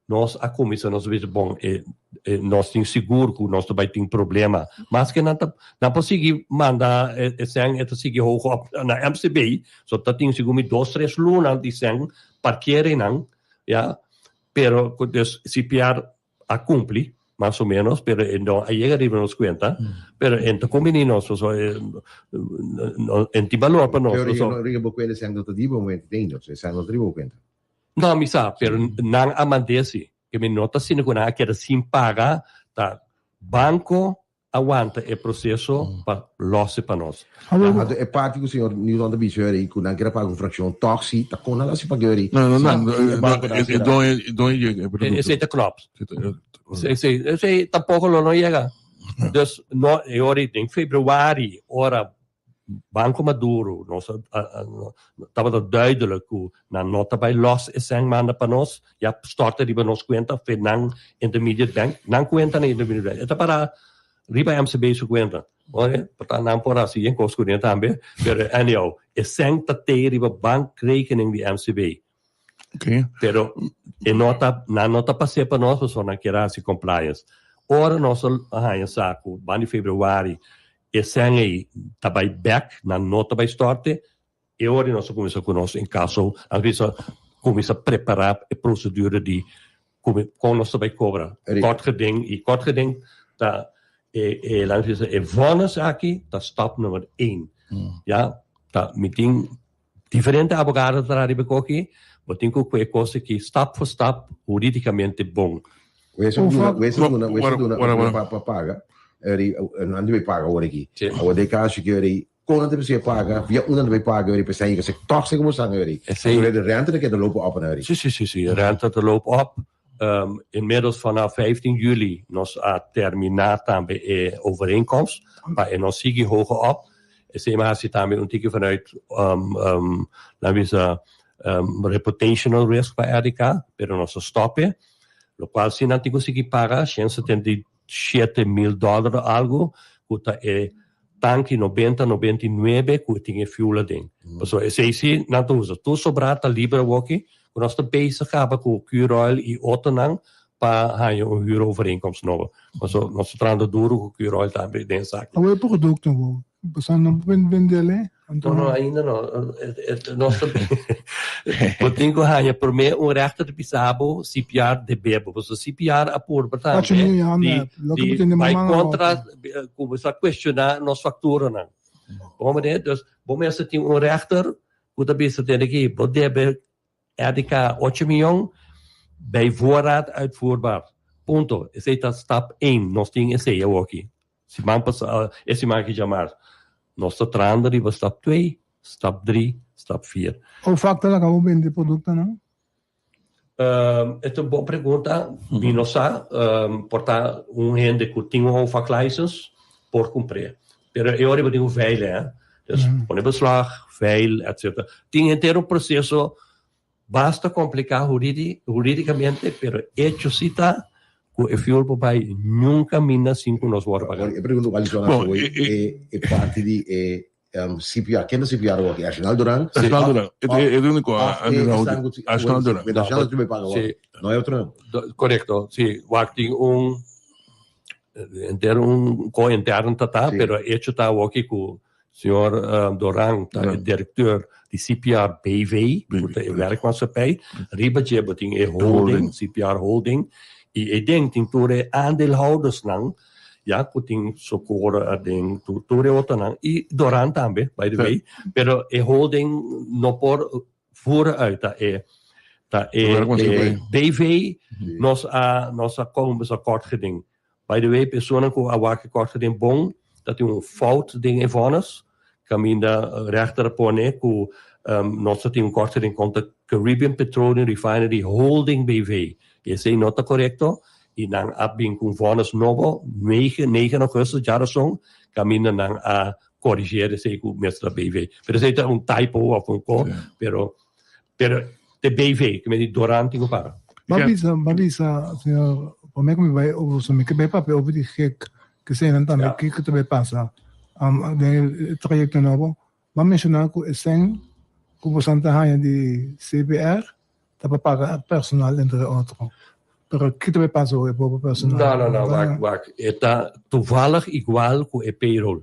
nos a kuminsá, nos a bisa, bon, e nos tin sigur ku nos ta bai tin problema. Maske nan ta, nan por sigui manda e sèn, e ta sigui hoog op na MCB, so ta tin sigur mi dos, tres luna di sèn parkeer einan, ya, pero ku dus CPR a cumpli, mas o menos, pero e no a yega riba nos cuenta, pero en ta conveni nos, pasobra e no en tin balor pa nos. Pero riba riba bo cuenta esnan no ta riba bo cuenta tin nos, esnan no ta riba bo cuenta. No, mi sa, pero nan a mand'é si, ke mi no ta asina cu nan a keda sin paga, ta banco a wanta e proceso pa lose pa nos. Anto e parti cu señor Newton ta bisa yori cu nan kier a paga un fraccion toch si ta con nan a haci paga yori. No, no, no, Si e banco ta e haci doño, e doño yega e producto. Esey ta klopt. Esey, esey tampoco lo no yega. Dus no, e ora den februari ora Banco Maduro, nos a tabata duidelijk cu nan no ta bay los e cen manda pa nos, ya storta riba nos cuenta fe nan intermediate bank, nan cuenta na intermediate bank, e ta para riba MCB su cuenta, oye, por ta nan por haci yen cos cune tambe, pero anyhow, e cen ta tey riba bankrekening di MCB. Pero e no ta, nan no ta pas'é pa nos pasobra nan kier hasi compliance. Ora nos a haña sa ku banda di februari e sèn ei ta bai bèk, nan no ta bai stòrte, e ora nos a kuminsá ku nos inkaso, nan a kuminsá prepará e prosedura di kon nos ta bai kobra kort geding i kort geding ta e e laat mi bisa e vònes aki ta stap nummer één. Ya, ta mi tin Diferente abogado ta traha riba e koki, bo tin ku kue kos aki stap for stap huridicamente bon. Wes a duna, wes a duna, wes a duna pa pa paga, eri nan debe paga awor aki. Awor den kaso ki eri kon nan ta bisa paga, via unda nan ta bai paga eri p'esei yega tòg seki bo san eri. Pasobra de rente ta keda loop op eri. Si si si si, rente ta loop op. Inmiddels vanaf 15 juli nos a termina tambe e overeenkomst pa e no sigui hoger op. Esei mi a hasi tambe un tiki vanuit laat mi bisa reputational risk pa RDK, pero nos a stop e, locual si nan tin cu sigui paga 177 mil dollar o algo cu ta e tanki 90, 99 cu tin e fuel aden. Pasobra esei si nan ta usa. Tur sobrá ta liber awoki cu nos ta bezig caba cu Curoil y otronan pa haña un huurovereenkomst nobo. Pasobra nos ta trahando duro cu Curoil tambe den esaki. Awor e producto bo, boso no por bendele? No, no, ainda no. Nos ta bo tin cu haña prome un rechter ta bisa bo CPR debe bo. Pasobra CPR a purba tambe di bay contra cuminsa cuestiona nos facturanan. Bo mane? Dus bo mester tin un rechter cu ta bisa tende aki bo debe RDK ocho miyon bij voorraad uitvoerbaar. Punto. Esey ta stap één. Nos tin esey awoki. Siman pasa, e siman aki djamars. Nos ta trahando riba stap twee, stap drie, stap vier. Hoe vaak ta laga bo bende productonan? E ta un bon pregunta. Mi no sa. Por ta un hende cu tin un hoofdvaklicense por cumpr'e. Pero e ora bo tin cu veile, hè. Dus pone beslag, veil, etcetera. Tin henter un proceso basta complica huridicamente, pero hecho si ta. Ku e fuel por bai niun kaminda sin ku nos wòrdu pagá. E pregunta ku Alison a hasi e e parti di e CPR. Ken ta CPR awor aki? Arsenal Duran? Arsenal Duran. E e úniko Arsenal Duran. Arsenal Duran paga awor. No hay otro nan. Korekto, si. Wak tin un enter un ko interno ta ta, pero hecho ta awor aki ku Señor Doran ta e directeur di CPR BV, ku ta e werkmaatschappij. Riba dje bo tin e holding, CPR Holding, i eden tin tur e aandeelhoudersnan, ya, ku tin Socorro aden, tur e otronan, i Doran tambe, by the way, pero e holding no por voeren uit, ta e ta e BV nos a nos a kuminsá kort geding. By the way, personanan ku a wak e kort geding bon, ta tin un fout den e vonnis, kaminda rechter a pone ku nos ta tin un kort geding kontra Caribbean Petroleum Refinery Holding BV. Esei no ta korekto i nan a bin ku un vonnis nobo negen augustus djarason kaminda nan a korigeer esei ku mester ta BV. Pero esei ta un typo of un ko, pero pero te BV, ke men di Doran tin ku paga. Bo bisa, bo bisa, señor, prome ku mi bai over so mi ke bai papia over di gek, ke eseinan tambe kiko ta bai pasa den e trayekto nobo. Bo a menshoná ku e sèn ku bosan ta haña di CBR ta pa paga personal entre otro. Pero kiko ta bai pasa ku e propio personal? No, no, no, wak, wak. E ta toevallig igual ku e payroll.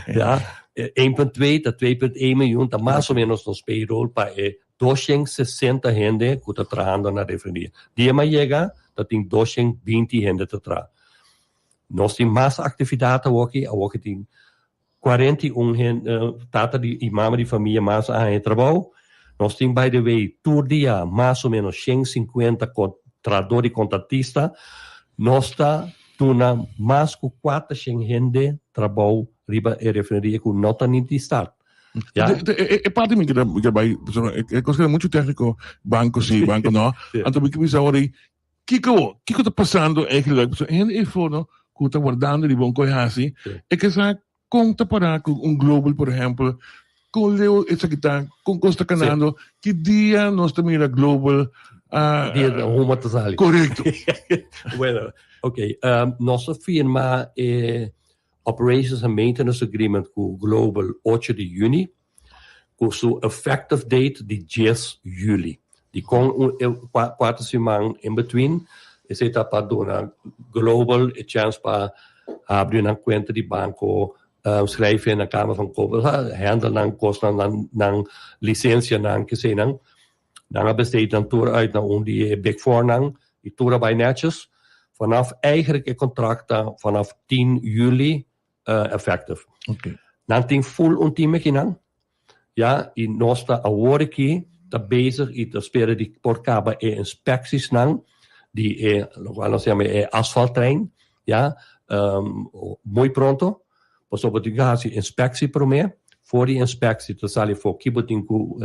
Ja, 1.2 ta 2.1 miljoen ta mas o menos nos payroll pa e 260 hende ku ta trahando na refineria. Dia mi a yega ta tin 220 hende ta traha. Nos tin mas aktividat awoki, awoki tin 41 hende, tata di i mama di famia mas a haña trabou. Nos tin by the way tur dia mas o menos 150 trahador di kontratista. Nos ta duna mas ku 400 hende trabou riba e refineria ku no ta ni di start. Ja. E parti mi keda mi keda bai, e kos keda muchu tékniko, banko si, banko no. Anto mi ke bisa awor ei, Kiko, kiko ta pasando eigenlijk? Pasobra hende ei for no ku ta wardando riba un koi hasi, e ke sa kon ta pará ku un global por ehèmpel, kon leu esaki ta, kon kos ta kanando, ki dia nos ta mira global a. Dia di huma ta sali. Korekto. Bueno, oké, nos a firma e Operations and Maintenance Agreement ku Global ocho di yüni. Ku su effective date di dies juli. Dikon un e kuater siman in between? Esei ta pa duna Global e chèns pa habri nan kuenta di banko, schrijf in na Kamer van Koop, handle nan kosnan, nan nan lisensianan, keseinan. Nan a besteed nan tur uit na un di e Big Fournan i tur a bai nètjes. Vanaf eigenlijk e kontrakt ta vanaf tien juli effective. Nan tin full un team akinan, ya, y nos ta awor aki ta bezig y ta spera di por caba e inspectiesnan di e locual nos ta yama e asfalttrein, ya, muy pronto, pasobra bo tin cu haci inspectie prome, for di inspectie ta sali for ki bo tin cu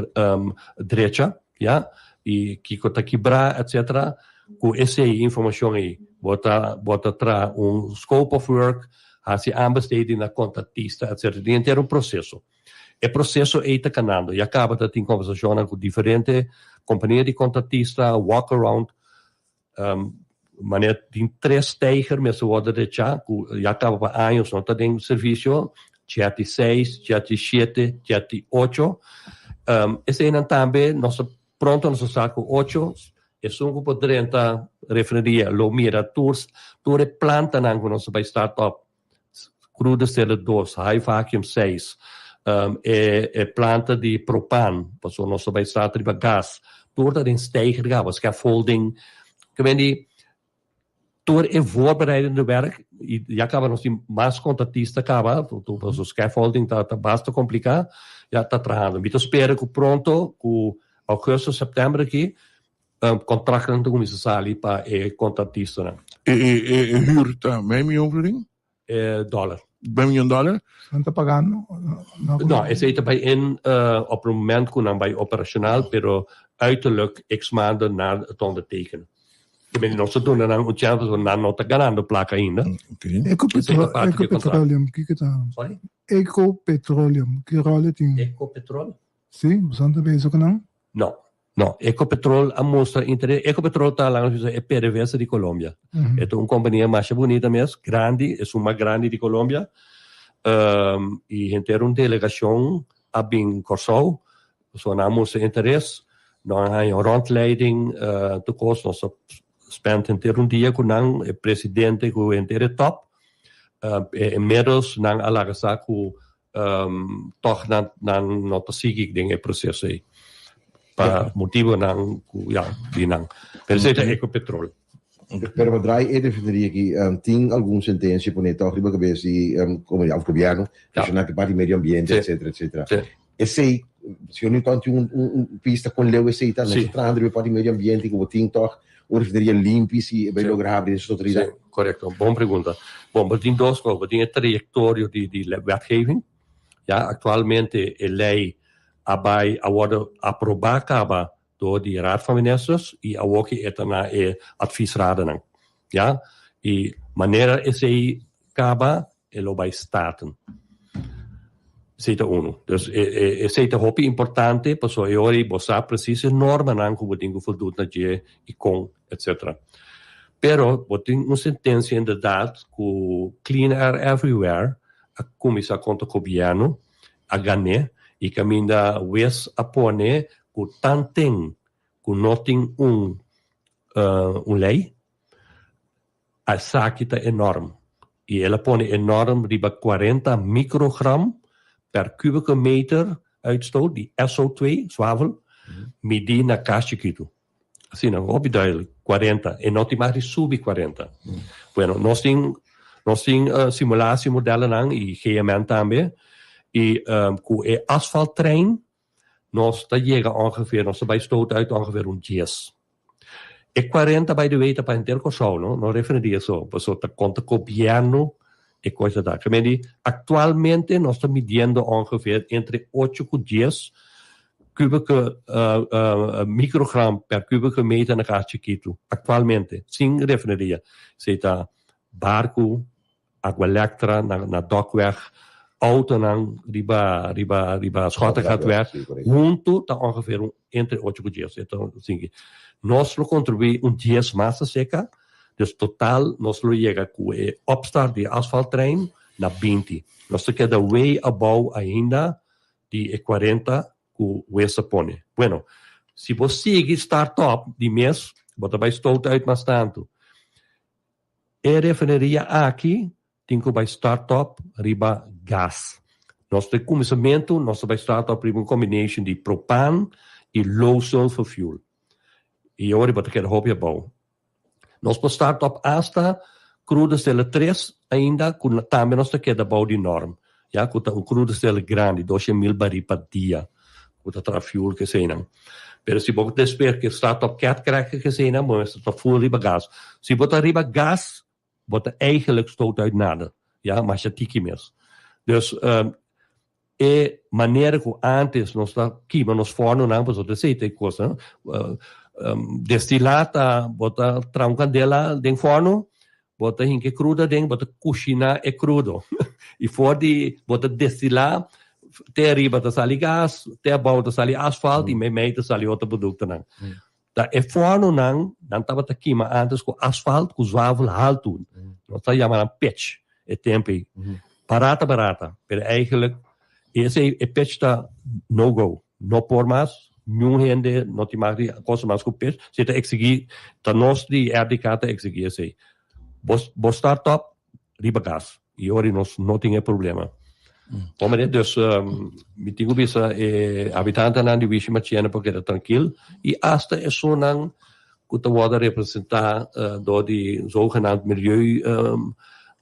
drecha, ya, y kico ta kibra, etcetera. Cu esey informacion ey bo ta bo ta traha un scope of work, haci aanbesteding na contratista, etcetera. Tin henter un proceso. E proceso ey ta canando. Ya caba ta tin conversacionnan cu diferente compania di contratista, walk around, Manera tin tres steiger mester worde recha cu ya caba pa años no ta den servicio, Jetty seis, Jetty shete, Jetty ocho. Eseinan tambe nos ta pronto nos ta sa cu ocho, esun cu por drenta refineria lo mira tur tur e plantanan cu nos ta bay start up, Crude Distiller dos, High Vacuum seis, e e planta di propan, pasobra nos ta bai start riba gas, tur ta den steiger caba, scaffolding, ke men di tur e voorbereidende werk, y ya caba nos tin mas contratista caba, pasobra scaffolding ta ta basta complica, ya ta trahando. Mi ta spera cu pronto, cu augustus, september aki, Contractnan ta cuminsa sali pa e contratistanan. E e e huur ta mei miyon florin? E dollar. Mei miyon dollar? Nan ta pagando? No, esey ta bay in op e moment cu nan bay operacional, pero uiterlijk x maanden na het ondertekenen. Te meen, nos ta duna nan un chance pasobra nan no ta ganando placa ainda. Ecopetroleum, kiko ta? Sorry? Ecopetroleum, ki rol e tin? Ecopetrol? Si, boso ta bezig cu nan? No. No, Ecopetrol a mustra interes. Ecopetrol ta laga nos bisa e PDVSA di Colombia. E ta un compania masha bunita mes, grandi, esun mas grandi di Colombia. Y henter un delegacion a bin Corsou, so nan a mustra interes. Nan a haña un rondleiding, tur cos. Nos a spend henter un dia cu nan, e presidente cu henter e top. Inmiddels nan a laga sa cu Tòg nan nan no ta sigui den e proseso ei pa motibonan ku ya di nan. Pero esei ta Ecopetrol. Pero pa draai e refineria aki tin algun sentensia pone tòg riba kabes di komunidat òf gobièrnu relashoná ku e parti di medio ambiente etsetera etsetera. Esei señor Newton tin un un pista kon leu esei ta? Nos ta trahando riba e parti di medio ambiente ku bo tin tòg un refineria limpi si e bai logra habri den su totalidat? Sí, korekto. Bon pregunta. Bon, bo tin dos kos. Bo tin e trayektorio di di wetgeving. Ya, aktualmente e lei a bai a wòrdu aprobá kaba dor di Raad van Ministers i awoki e ta na e adviesradennan. Ya, i manera esei kaba e lo bai Staten. Esei ta unu. Dus esei ta hopi importante pasobra e ora ei bo sa presis e normanan ku bo tin ku voldut na dje i kon etcetera. Pero bo tin un sentensia inderdaad ku Clean Air Everywhere a kuminsá kontra gobièrnu, a gan'é i kaminda wes a pone ku tanten ku no tin un un lei, Esaki ta e norm y el a pone e norm riba cuarenta microgram per kubieke meter uitstoot di SO2, zwavel, midi na cas chikitu. Asina, hopi duidelijk, cuarenta, e no tin mag di subi cuarenta. Bueno, nos tin nos tin simulatie modellennan y GMN tambe y cu e asfalttrein Nos ta yega ongeveer, nos ta bai stoot uit ongeveer un dies. E cuarenta by the way ta pa henter Kòrsou no, no refineria so, pasobra ta konta gobièrnu e kos ta. Ke men di aktualmente nos ta midiendo ongeveer entre ocho ku dies kubike mikrogram per kubike meter na kas chikitu, aktualmente, sin refineria. Esei ta barku, Aqualectra na na Dokweg, autonan riba riba riba Schottegatweg, huntu ta ongeveer un entre ocho ku dies. E ta sinki. Nos lo kontribuí un dies mas aserka, dus total nos lo yega ku e opstart di e asfalttrein na binti. Nos ta keda way abou ainda di e kuarenta ku wes a pone. Bueno, si bo sigui start up di mes, bo ta bai stoot uit mas tantu. E refineria aki tin ku bai start up riba gas. Nos den kuminsamentu nos ta bai start up riba un combination di propan i low sulfur fuel. I awor bo ta keda hopi abou. Nos por start up asta crude stele tres ainda ku tambe nos ta keda abou di norm. Ya ku ta un crude stele grandi, dosha mil barí pa dia ku ta traha fuel ku eseinan. Pero si bo despues ke start up cat cracker ku eseinan bo mester ta full riba gas. Si bo ta riba gas bo ta eigenlijk stoot uit nada, ya, masha tiki mes. Dus e manera ku antes nos ta kima nos fornonan pasobra esei ta e kosnan, destilá ta bo ta traha un kandela den forno Bo ta hinka e krudo aden, bo ta kushiná e krudo. I for di bo ta destilá, te ariba ta sali gas, te abou ta sali asfalt i meimei ta sali otro produktonan. Ta e fòrnunan, nan tabata kima ántes ku asfalt ku zwavel haltu. Nos ta yama nan pech e tempu ei. Barata barata, pero eigenlijk esei e pech ta no go. No por mas, niun hende no tin mag di cosa mas cu pes, si ta exigi, ta nos di RDK ta exigi esey. Bo bo start up riba gas y ora nos no tin e problema. Bo mira, dus mi tin cu bisa e habitantenan di Wishi Marchena por keda trankil y hasta esunnan cu ta wordo representa door di zogenaamd milieu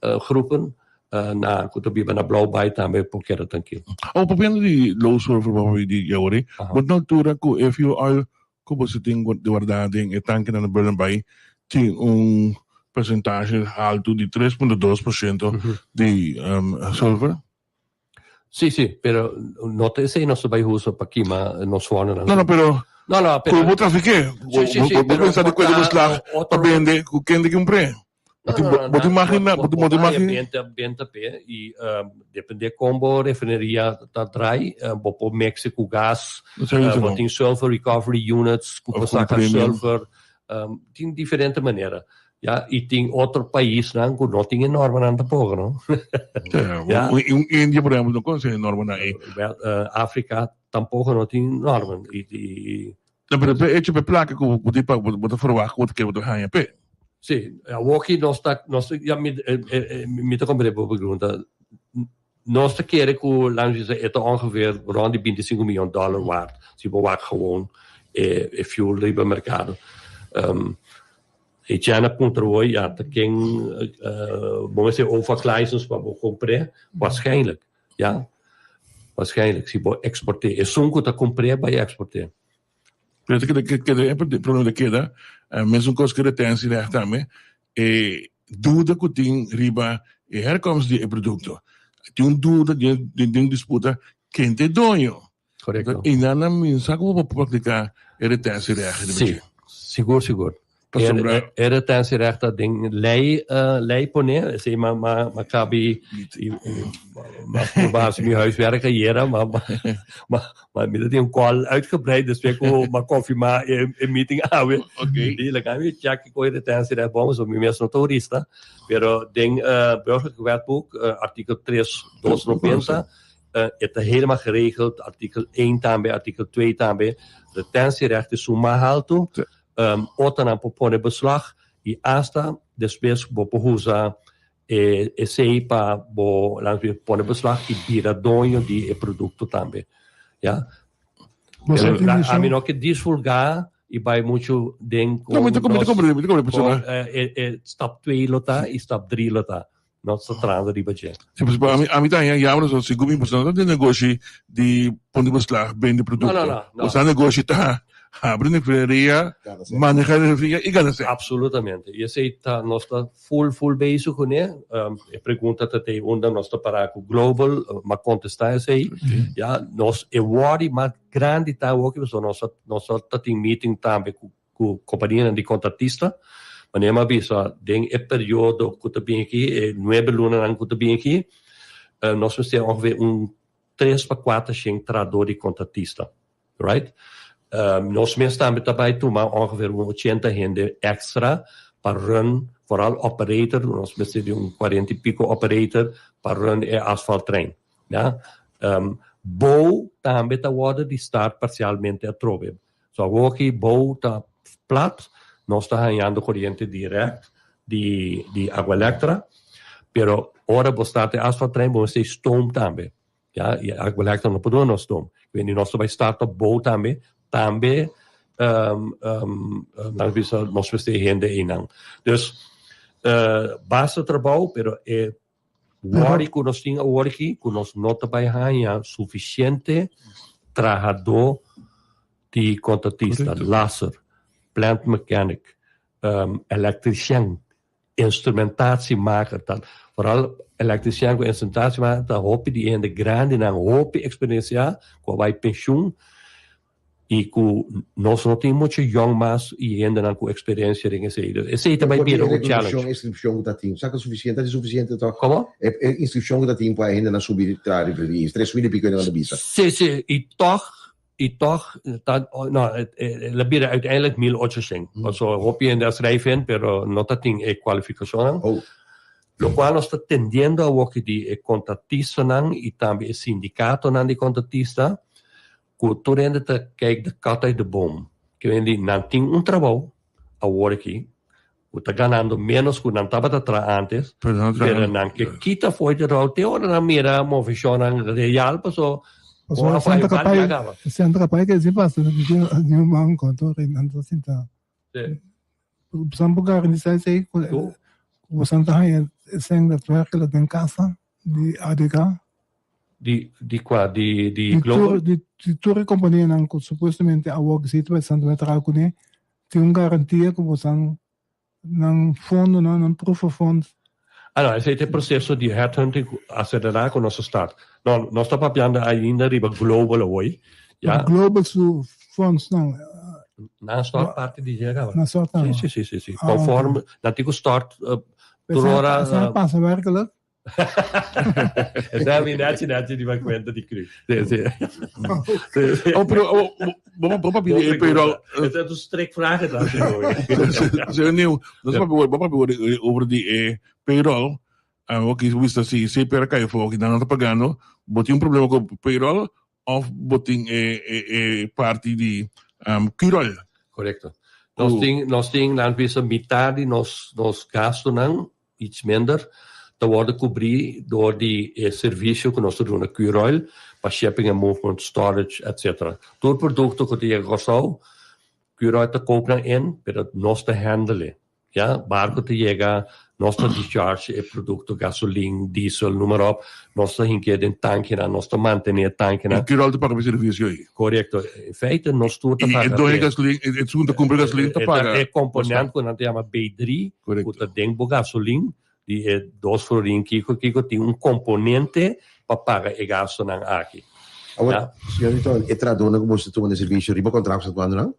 groepen na ku ta biba na Blauwbaai tambe por keda trankil. Awo papiando di low sulfur papia di yawori, bo ta na altura ku e fuel oil ku bo si tin di warda den e tankenan na Bullenbaai tin un persentashe haltu di tres punto dos por shento di sulfur? Si, si, pero no ta esei nos ta bai usa pa kima nos fornonan. No, no, pero No, no, pero ku bo trafiké, Sí, sí, sí, bo pero pensa di por kueda ta beslag pa otro bende ku kende kumpr'é. Bo ta imagina, bo ta imagina. Benta, benta pe y depende con bo refineria ta draai, bo por mixe cu gas, bo tin sulfur recovery units cu por saca sulfur, tin diferente manera. Ya, y tin otro paisnan cu no tin e normanan tampoco, no? Ya. Un India, por ehempel, no conoce e normanan ey. Wel, Africa tampoco no tin norman y. No, pero e hecho p'e placa cu bo tin pa bo ta verwacht cu bo ta kere bo ta haña p'e. Sí, awoki nos ta, nos ta, ya mi, mi ta comprende bo pregunta. Nos ta kere cu, laat nos bisa, e ta ongeveer rond di bintisinco miyon dollar waard, si bo wak gewoon e, e fuel riba mercado. E Chen a puntra hoy, ya, ta ken, bo mester OFAC license pa bo compr'e? Waarschijnlijk. Ya, waarschijnlijk si bo exporté. Esun ku ta kumpré bai exporté. Pero ta keda keda e problema ta keda mesun kos ku retensierecht tambe e duda ku tin riba e herkomst di e produkto. Tin un duda den un disputa ken ta e doño. Korekto. I nan a minsa ku bo por praktiká e retensierecht riba Sí, dje. sigur sigur. Pasobra. E retensierecht ta den lei lei pone, esei ma ma ma kabi ma purba hasi mi huiswerk ayera ma ma ma mi ta tin un call uitgebreid despues ku m'a konfirmá e e meeting awe. Oké. Di laga mi check kiko e retensierecht bon pasobra mi mes no ta hurista, pero den Burgerlijk Wetboek artikel tres dos noventa E ta helemaal geregeld, artikel één tambe, artikel twee tambe. Retentierecht is suma haltu. Otronan por pone beslag i asta despues bo por usa e esei pa bo laat nos bisa pone beslag i bira doño di e produkto tambe. Ya. Bo sa tin Pero ami vision? no ke disvulgá i bai muchu den No, mi kon ta mi ta nos comprende, mi ta comprende kon persona. e e stap twee lo ta i stap drie lo ta. Nos ta trahando riba dje. Sí, pues, ami, ami ta haña jammer so segun mi boso no ta den negoshi di pone beslag bende produkto. No, no, no, no. Boso negoshi ta habri refineria, maneha refineria i gana sèn. Absolutamente. I esei ta nos ta full full bezig kuné. E pregunta ta tei unda nos ta pará ku Global, m'a kontestá esei. Ya, nos e wòri mas grandi ta awoki pasobra nos nos ta tin meeting tambe ku ku kompanianan di kontratista. Manera mi a bisa, den e periodo ku ta bin aki, e nuebe lunanan ku ta bin aki, nos mester ongeveer un tres pa kuater shen trahadó di kontratista, right? Nos mes tambe ta bai tuma ongeveer un ochenta hende èkstra pa run, foral operator, nos mester di un kuarenta i piko operator pa run e asfalttrein, ya. Bou tambe ta wòrdu di start parsialmente atrobe. So awoki bou ta plat, nos ta hañando koriente direct di di Aqualectra, pero ora bo start e asfalttrein bo mester stoom tambe, ya, y Aqualectra no por duna nos stoom. Wende nos ta bai start op bou tambe, tambe nan bisa nos mester hende einan. Dus basta trabou pero e Wòri ku nos tin awor aki ku nos no ta bai haña sufisiente trahadó di kontratista, lasser, plant mechanic, elektrisian, instrumentatiemaker, ta foral elektrisian ku instrumentatiemaker ta hopi di hende grandinan hopi eksperensiá ku a bai penshun. Y cu nos no tin mucho yong mas y hendenan cu experiencia den esey. Dus esey ta bay bira un challenge. E inscripcion cu ta tin, sa cu suficiente, ta suficiente toch? Como? E inscripcion cu ta tin pa hendenan subi tra riba di 3000 y pico hendenan ta bisa. Si, si, y toch, y toch, ta, no, el a bira uiteindelijk 1800. Pasobra hopi hende a schrijf in, pero no ta tin e cualificacionnan. Oh. Locual nos ta tendiendo awoki di e contratistanan y tambe e sindicatonan di contratista, Ku tur hende ta kijk de kat uit de boom. Ke men di nan tin un trabou awor aki ku ta ganando menos ku nan tabata traha antes, pero nan ke kita for di trabou te ora nan mira moveshonnan real paso Pasobra ora esnan ta fai kapay, bali a kaba. esnan ta kapay ke si pasa di un banko anto nan ta sinta. Sí. Bosan por garantisa esei ku bosan ta haña esnan daadwerkelijk den kasa di ADK? Di di kua? Di di Global? Di di tur e kompanianan ku supuestamente awor si ta pensando bai traha kuné tin un garantia ku bosan nan fondonan, nan proof of funds. Ah no, esei ta e proseso di headhunting ku aselerá ku nos a start. No, nos ta papiando ainda riba Global awor, ya. Global su fondsnan. Nan stort parti di dje kaba. Nan stort kaba. Si, si, si, si. Ah, Conform, nan tin ku stort tur ora. Esei a pasa werkelijk? Esei a mi nechi nechi riba kuenta di cru. Si, si. Si, si. Oh, pero oh, bo bo papia di e payroll. Esei ta un strikvraag dan, señor. Señor Nieuw, nos papia bo papia over di e payroll. Awor ki wista si CPR kai afó, ki nan no ta pagando, bo tin un problema ku payroll of bo tin e e e parti di Curoil? Korekto. Nos tin nos tin nan bisa mitad di nos nos gastunan iets minder ta wòrdu kubrí dor di e servisio ku nos ta duna Curoil pa shipping and movement, storage, etcetera. Tur produkto ku ta yega Kòrsou, Curoil ta koop nan in, pero nos ta handle e. Ya, barco ta yega, nos ta discharge e producto, gasolin, diesel, noem maar op. Nos ta hink'é den tankinan, nos ta mantené e tankinan. I Curoil ta paga pa e servicio ei? Correcto. In feite nos tur ta paga. I e doño gasolin, e esun ta cumpra gasolin ta paga. E component cu nan ta yama B3, cu ta den bo gasolin, di e dos florin kiko kiko, tin un componente pa paga e gastonan aki. Awor, señor Newton, e trahadornan cu boso ta tuma den servicio riba contrato sa tumando nan?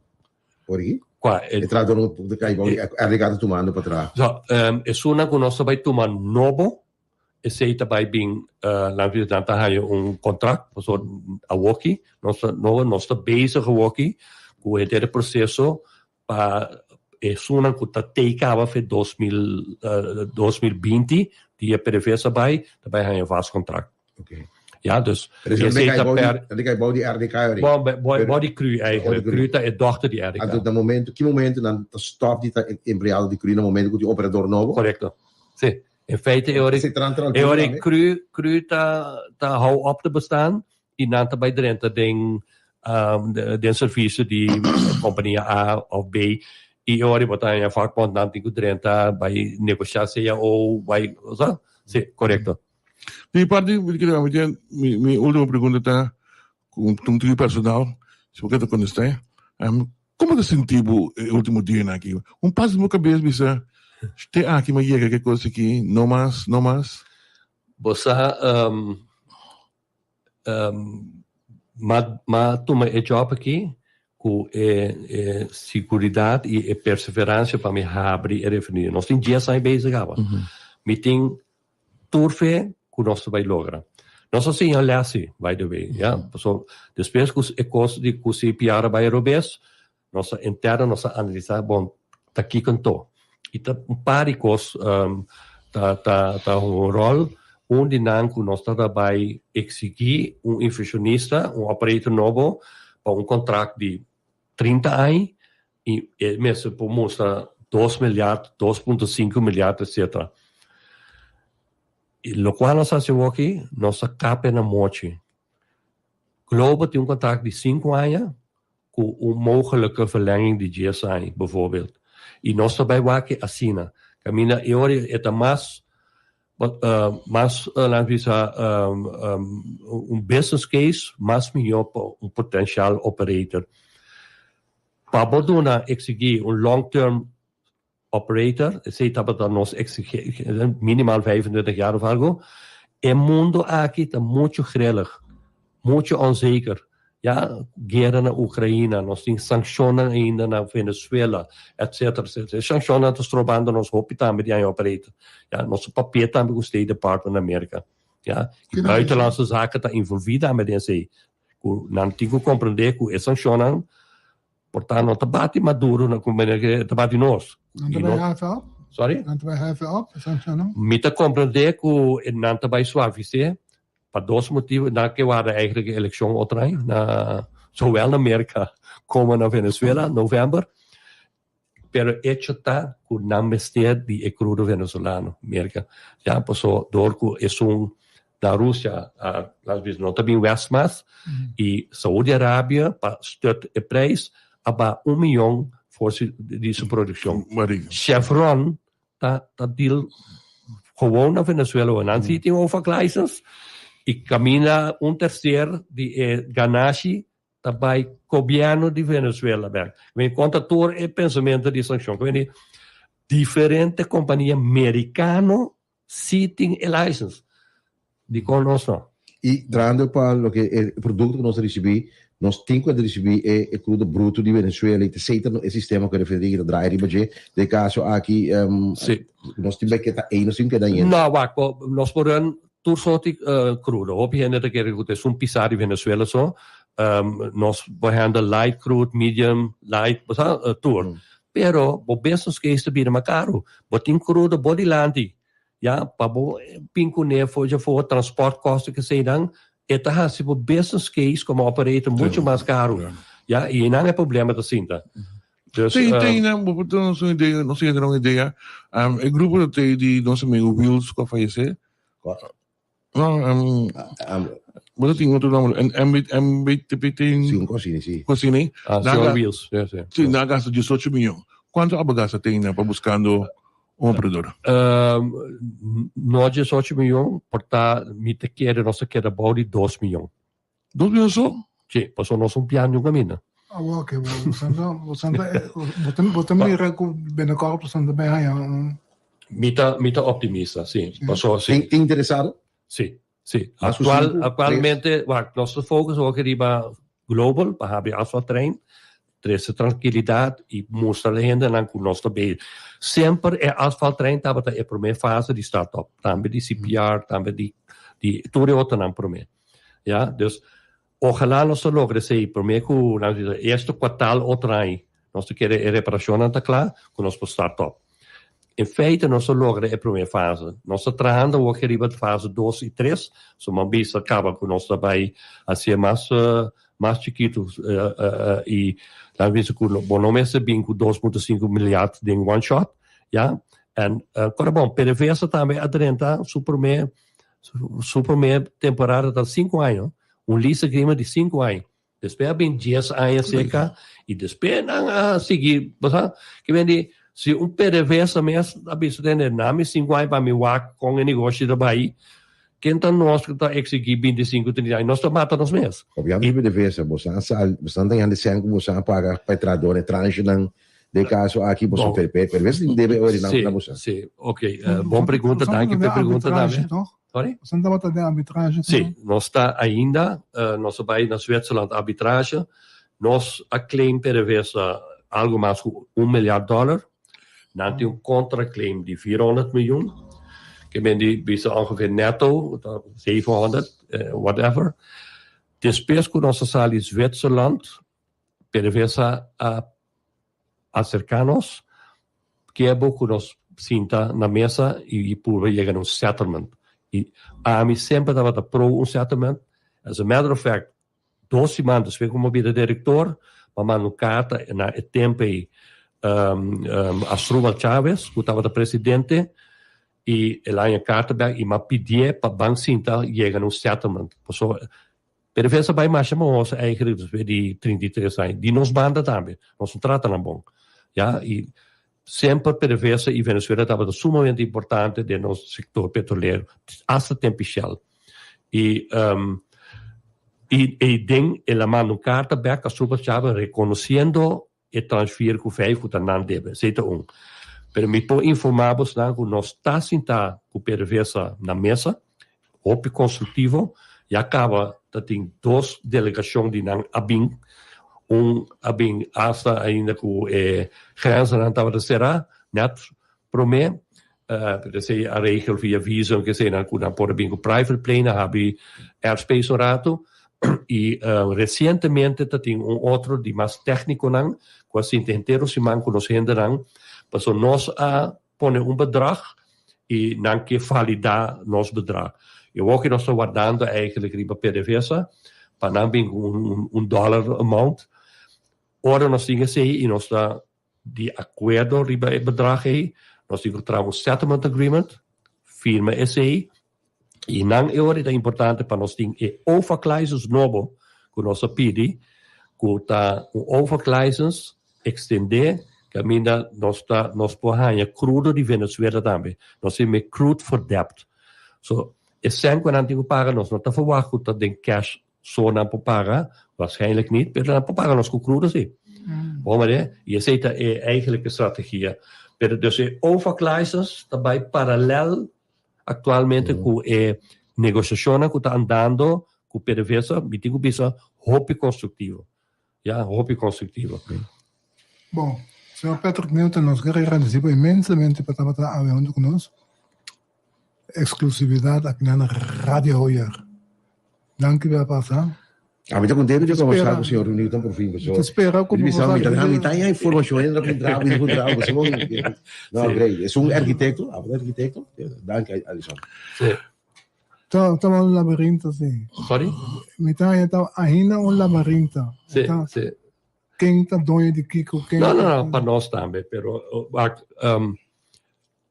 Ori? Kua? E trahador no ta kai bou di RDK ta tumando pa traha. So, esunnan ku nos ta bai tuma nobo, esei ta bai bin, nan bisa nan ta haña un kontrakt, pasobra awoki nos ta nobo, nos ta bezig awoki ku henter e proseso pa esunnan ku ta tei kaba fe 2000, 2020, dia PDVSA bai, ta bai haña vast kontrakt. Okay. Ja, dus Pero esei esei ta per... Dat kai bou di RDK ori. Bon, bou di cru eigenlijk. Cru ta e dochter di RDK. Anto na momento, ki momento nan ta stop di ta empleado di cru na momento ku tin operador nobo? Correcto. Si. In feite e ora e ora cru cru ta ta hou op te bestaan i nan ta bai drenta den den servicio di compania A of B i e ora bo ta haña vakbond nan tin ku drenta bai negosha cao bai, sa? Si, correcto. Di mi parti, mi kere mi mi mi ultimo pregunta ta ku un tiki personal, si bo ke ta kontest'é. Komo ta sinti bo e ultimo dianan aki? Un pas di bo kabes bisa, te aki mi a yega ku e kos aki, no mas, no mas. Bo sa, m'a tuma e job aki ku e e siguridat i e perseveransia pa mi habri e refineria. Nos tin dies aña bezig awa. Mi tin Tur fe ku nos ta bai logra. Nos a siña lès si, by the way, ya. Pasobra despues ku e kos di ku CPR a bai robes, nos a interno nos a analisá, bon, ta kiko anto? I ta un par di kos ta ta ta hunga un ròl. Un di nan ku nos ta bai eksigí un invershonista, un operator nobo pa un kontrakt di 30 aña i e mester por mustra dos milyard, 2.5 milyard etcetera. I lokual nos a hasi awoki, nos a kapia na mochi. Globo tin un kontrakt di sinku aña ku un mogelike verlenging di dies aña, bijvoorbeeld. I nos ta bai wak asina. Kaminda e ora e ta mas Mas laat bisa un business case mas mihó pa un potencial operator. Pa bo duna exigí un long term operator, esei tabata nos exigencia, minimal 25 jaar of algo, e mundo aki ta mucho grillig, mucho onzeker. Ya, guera na Ukraina, nos tin sanccionnan ainda na Venezuela, etcetera, etcetera. E sanccionnan ta strobando nos hopi tambe di haña operator. Ya, nos ta papia tambe cu State Department na Merca. Ya, y buitenlandse zaken ta envolvi tambe den esey. Cu nan tin cu comprende cu e sanccionnan por ta no ta bati Maduro na cu manera cu ta bati nos. Nan ta bay heffen op? Sorry? Nan ta bay heffen op, e sanccionnan? Mi ta comprende cu nan ta bay suavice. Pa dos motibu, nan ke warda eigenlijk e elekshon otro aña na zowel na Merka komo na Venezuela, novèmber. Pero echo ta ku nan mester di e krudo venezolano, Merka. Ya, paso dor ku esun na Rusia a laat bisa no ta bin west mas i Saudi Arabia pa stut e prijs a baha un miyon for di su produkshon. Chevron ta ta deal gewoon na Venezuela hoor. Nan si tin OFAC license y caminda un tercer di e ganashi ta bay gobierno di Venezuela bek. Mi conta tur e pensamento di sancion. Cu di diferente compania mericano si tin e license. Dicon nos no? Y trahando pa loke e producto cu nos a ricibi. Nos tin ku a risibí e e krudo bruto di Venezuela i ta esei ta e sistema ku e refineria ta draai riba dje. Den e kaso aki nos tin bai keda ei, nos tin keda yendo. No, wak, nos por run tur sorti krudo. Hopi hende ta kere ku ta esun pisá di Venezuela so. Nos por handle light crude, medium, light, bo sa, tur. Pero bo business case ta bira mas karu. Bo tin krudo bo dilanti. Ya, pa bo bin kuné for dje for, transportkosten keseinan, e ta hasi bo business case komo operator mucho mas karu. Ya, i einan e problema ta sinta. Dus, Tin, tin, nan, bo por duna nos un idea, nos yega un idea. E grupo ta tei di nos amigo Wiels ku a fayesé. No, bo ta tin otro nomber, MB, MBTPT. Sí, un kos asina, sí. Kos asina. Ah, señor Wiels, sí, sí. Sí, nan a gasta 18 miyon. Kuantu abo gasta tin nan pa buskando un operador? No 18 miyon, por ta mi ta kere nos ta keda bou di 2 miyon. 2 miyon so? Sí, pasobra nos un pian di un kaminda. Awor oke, bo ta mira ku binnenkort boso ta bai haña un. Mi ta mi ta optimista, sí. Pasobra sí. Tin interesado? Sí, sí. Actual, actualmente, wak, nos ta focus awor riba global pa habri asfalttrein, trese trankilidat i mustra e hendenan ku nos ta bei. Semper e asfalttrein tabata e promé fase di startup, tambe di CPR, tambe di di tur e otronan promé. Ya, dus ojalá nos ta logra esei promé ku nan bisa eerste kwartaal otro aña nos ta kere e reparashonnan ta kla ku nos por start up. In feite nos a logra e promé fase. Nos ta trahando awor aki riba fase dos i tres, so mi a bisa kaba ku nos ta bai hasié mas mas chikitu i nan a bisa ku bo no mester bin ku 2.5 milyard den one shot, ya. En kora bon, PDVSA tambe a drenta su promé su promé temporada ta sinku aña, un lease agreement di sinku aña. Despues a bin dies aña cerca y despues nan a sigui, bo sa, ke men di si un PDVSA mes a bisa tende na mi sinku aña pa mi wak con e negoshi ta bay, ken ta nos cu ta exigi 25, 30 aña? Nos ta mata nos mes. Obviamente PDVSA, bo sa sal, bo sa ta yanda sèn cu bo sa paga pa e trahador, e tranchenan, den caso aki bo sa PDVSA tin debe ori nan na bo sa. Si, ok, bon pregunta, danki pa e pregunta tambe. Sorry? Boso tabata den arbitrahe Sí, nos ta ainda, nos a bai na Zwitserland arbitrahe. Nos a claim PDVSA algo mas ku un milyard dollar. Nan tin un contra claim di 400 miljoen. Ke men di bisa ongeveer netto ta 700, whatever. Despues ku nos a sali Zwitserland, PDVSA a acerca nos, kebo cu nos sinta na mesa y purba yega na un settlement. Y ami semper tabata pro un settlement. As a matter of fact, dos siman despues cu mi a bira director, mi a manda un carta na e tempo ey Astrubal Chavez, cu tabata presidente, y el a haña carta bek y mi a pidié pa ban sinta yega na un settlement. Pasobra PDVSA bai masha mahos eigenlijk despues di 33 aña. Di nos banda tambe. Nos no trata nan bon. Ya, y semper PDVSA y Venezuela tabata sumamente importante den nos sector petrolero, hasta tempo Shell. Y um, y, y den el a manda un carta bek a Super Chávez reconociendo e transfer ku vijf ku ta nan debe. Esei ta un. Pero mi por informá bosnan ku nos ta sintá ku PDVSA na mesa, hopi konstruktivo. Ya kaba ta tin dos delegashon di nan a bin. Un a bin asta ainda ku e grenzennan tabata será, nèt promé. Pero esei a regel via visum keseinan ku nan por a bin ku private plane a habri airspace un ratu. I resientemente ta tin un otro di mas téknikonan ku a sinti henter un siman ku nos hendenan pasobra nos a pone un bedrag i nan ke validá nos bedrag. I awor ku nos ta wardando eigenlijk riba PDVSA pa nan bin ku un dollar amount. Ora nos tin esei i nos ta Di akuerdo riba e bedrag ei, nos tin ku traha un settlement agreement, firma esei, i nan e ora ta importante pa nos tin e OFAC license nobo ku nos a pidi, ku ta un OFAC license ekstendé kaminda nos ta nos por haña krudo di Venezuela tambe. Nos tin me crude for debt. So, e sèn ku nan tin ku paga nos no ta ferwagt ku ta den cash So nan por paga? Waarschijnlijk niet, pero nan por paga nos cu crudo si. Bon manera? Y esey ta e eigenlijke strategia. Pero dus e OFAC license ta bay paralel actualmente cu e negociacionnan cu ta andando. ku PDVSA, mi tin ku bisa hopi konstruktivo. Ya, hopi konstruktivo. Bon, señor Patrick Newton, nos ker agradeci bo inmensamente pa tabata awe hunto ku nos. Exclusividad aki na Radio Hoyer. Danki pa pasa. Ami ta contento di conversa cu señor Newton por fin. Mi ta spera cu bo sa. Mi ta mi ta informacion en dat puntra mi puntra No, great. Es un arquitecto, un arquitecto. Danki Alison. Sí. Ta ta un laberinto sí. Sorry? Mi ta ta ainda un laberinto. Sí, sí. Ken ta doño di kiko? Ken No, no, no, pa nos tambe, pero wak, um,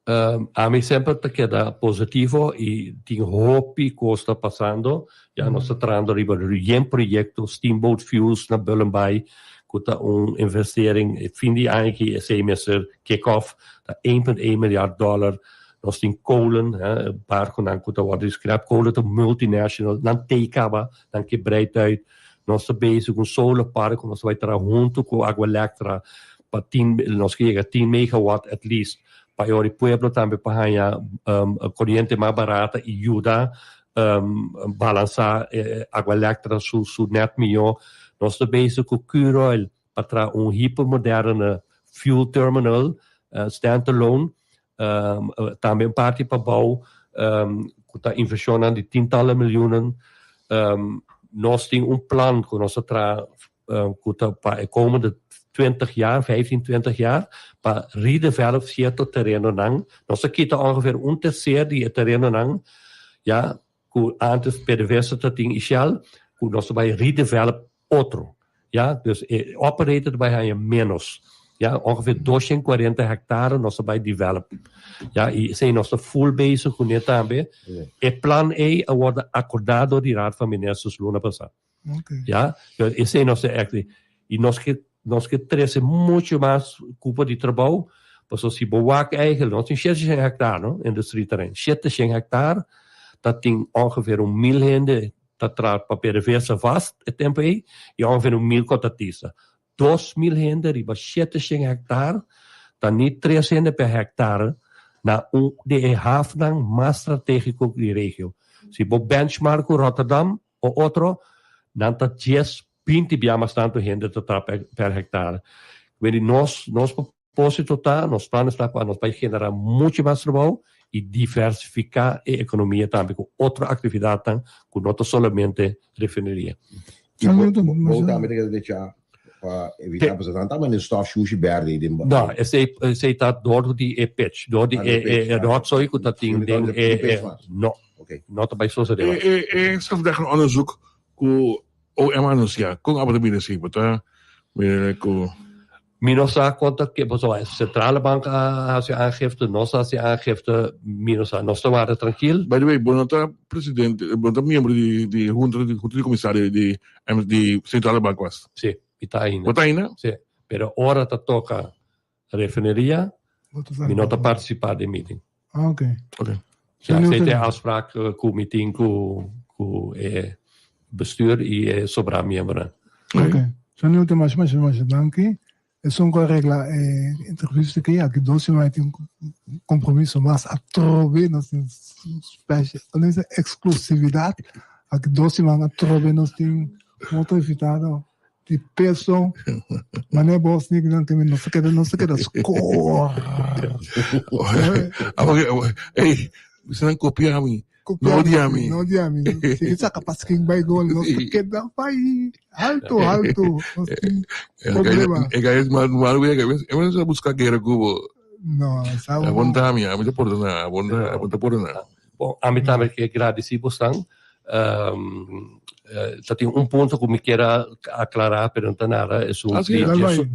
um, ami semper ta keda positivo y tin hopi cos ta pasando. Ya nos ta trahando riba yen proyecto, Steamboat Fuels na Bullenbaai, cu ta un investering, fin di aña aki esey mester kick off, ta 1.1 miljard dollar. Nos tin kolen, barconan cu ta wordo di scrap. Kolen ta multinational, nan tey caba, nan ke breid uit. Nos ta bezig cu un solar park cu nos ta bay traha hunto cu Aqualectra pa tin, nos ke yega tin megawatt at least pa e ora e pueblo tambe pa haya coriente mas barata y yuda balansa Aqualectra su su net miyo. Nos ta bezig cu Curoil pa traha un hypermoderne fuel terminal stand alone Tambe un parti pa bou ku ta invershonnan di tintalnan milioenen. Nos tin un plan ku nos ta traha ku ta pa e komende twintig jaar, vijftien, twintig jaar, pa redevelop sierto terenonan. Nos ta kita ongeveer un terser di e terenonan ya ku antes PDVSA ta tin i Shell, ku nos ta bai redevelop otro. Ya, dus e operator ta bai haña ménos. Ya, ongeveer 240 hectare nos ta bai develop. Ya, i esei nos ta full bezig kuné tambe. E plan ei a wòrdu akordá dor di Raad van Ministers luna pasá. Ya, dus esei nos ta echt, i nos ke nos ke trese mucho mas kupo di trabou, pasobra si bo wak eigenlijk, nos tin shete shen hectare no, industrieterrein, shete shen hectare, ta tin ongeveer un mil hende ta traha pa PDVSA vast e tempo ei y ongeveer un mil contratista. 2000 hende riba 700 hectare ta ni tres hende per hectare na un di e hafnan mas strategico di regio. Si bo benchmark cu Rotterdam o otro, nan ta dies, binti bia mas tanto hende ta traha per hectare. Nos, nos Propósito ta, nos planes ta pa nos bai generá mucho mas trabou i diversifiká e ekonomia tambe ku otro aktividatnan ku no ta solamente refineria. I bo tambe ta keda decha pa evitá pasobra nan ta manda stof shushi berde ei den. No, esei esei ta dor di e pitch, dor di e e rotzooi ku ta tin den e e no, no ta bai sosodé mas. E e zelfdeggend onderzoek ku OM a anunsiá, kon abo ta bira esei? Bo ta mira ku. Mi no sa konta ke pasobra Centrale Bank a hasi aangifte, nos a hasi aangifte, mi no sa. Nos ta warda trankil. By the way, bo no ta presidente, bo no ta miembro di di hunta di hunta di komisario di di Centrale Bank was? Si, mi ta ainda. Bo ta ainda? Si, pero ora ta toka refineria, mi no ta partisipa den meeting. Ah, ok. Ok. Ja, esei ta e afspraak ku mi tin ku ku e bestuur i e sobrá miembronan. Ok. Señor Newton, masha masha masha danki. Esun ku a regla e entrevista aki, aki dos siman e tin un kompromiso mas atrobe, nos tin special, no dice exclusividad, aki dos siman atrobe nos tin un otro invitado. Di peso, mane bos ni nan que no se queda, no se queda score. Ey, se nan copia mi. No odia mi. No odia mi. Si saca pas king by gol, no se queda pai alto, alto. No tin problema. E gai es mal mal wega, e men sa busca guerra cubo. No, sa. Aguanta mi, ami ta pordona, aguanta, aguanta pordona. Bon, ami tambe ke gradisí bosnan. Ta tin un punto ku mi kier a aklará, pero no ta nada. Esun Ah, sí? di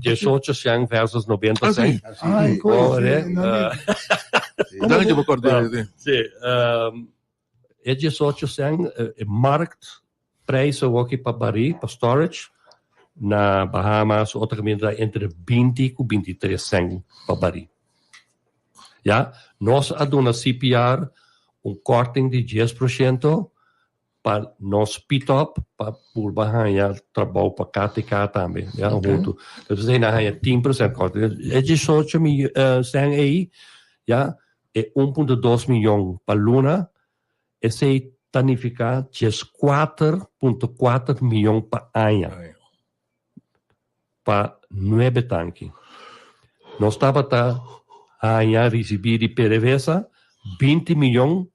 diesocho shen versus nobenta Ah, sí? shen. Ay, koe, Oh, sí, re? no, no. Danki pa kòrda Sí. Sí, e diesocho shen, e marktprijs awoki pa barí, pa storage, na Bahamas, otro kaminda ta entre binti ku bintitres shen pa barí. Ya, nos a duna CPR un korting di dies por shento pa nos speed up pa purba haña trabou pa KTK tambe, ya, huntu. Entonces ei nan haña tin por shento korting. E diesocho sèn ei, ya, e un punto dos miyon pa luna, esei. Ta nifiká 14.4 mion pa aña pa nuebe tanki. Nos tabata haña risibí di PDVSA 20 mion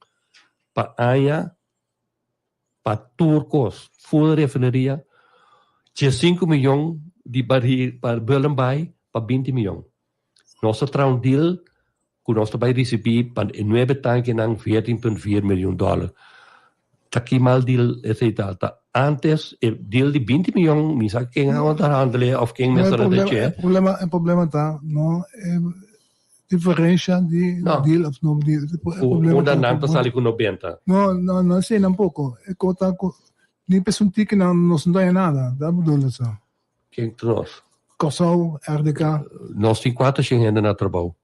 pa aña pa tur kos, full refineria, 15 mion di baril pa Bullenbaai pa 20 mion. Nos a traha un deal ku nos ta bai risibí pa e nuebe tankinan 14.4 miljoen dòler. Ta ki mal deal esei ta? Ta antes e deal di 20 mion, mi sa ken a onderhandele òf ken mester a dech'é. E problema, e problema ta no e diferensha di deal òf no deal. E problema Unda nan ta sali ku 90? No, no, no esei tampoco. E kos ta ku ni pa esun tikinan nos no ta haña nada. Ta bedoel eso. Ken ta nos? Kòrsou, RDK. Nos tin kuater shen hende na trabou.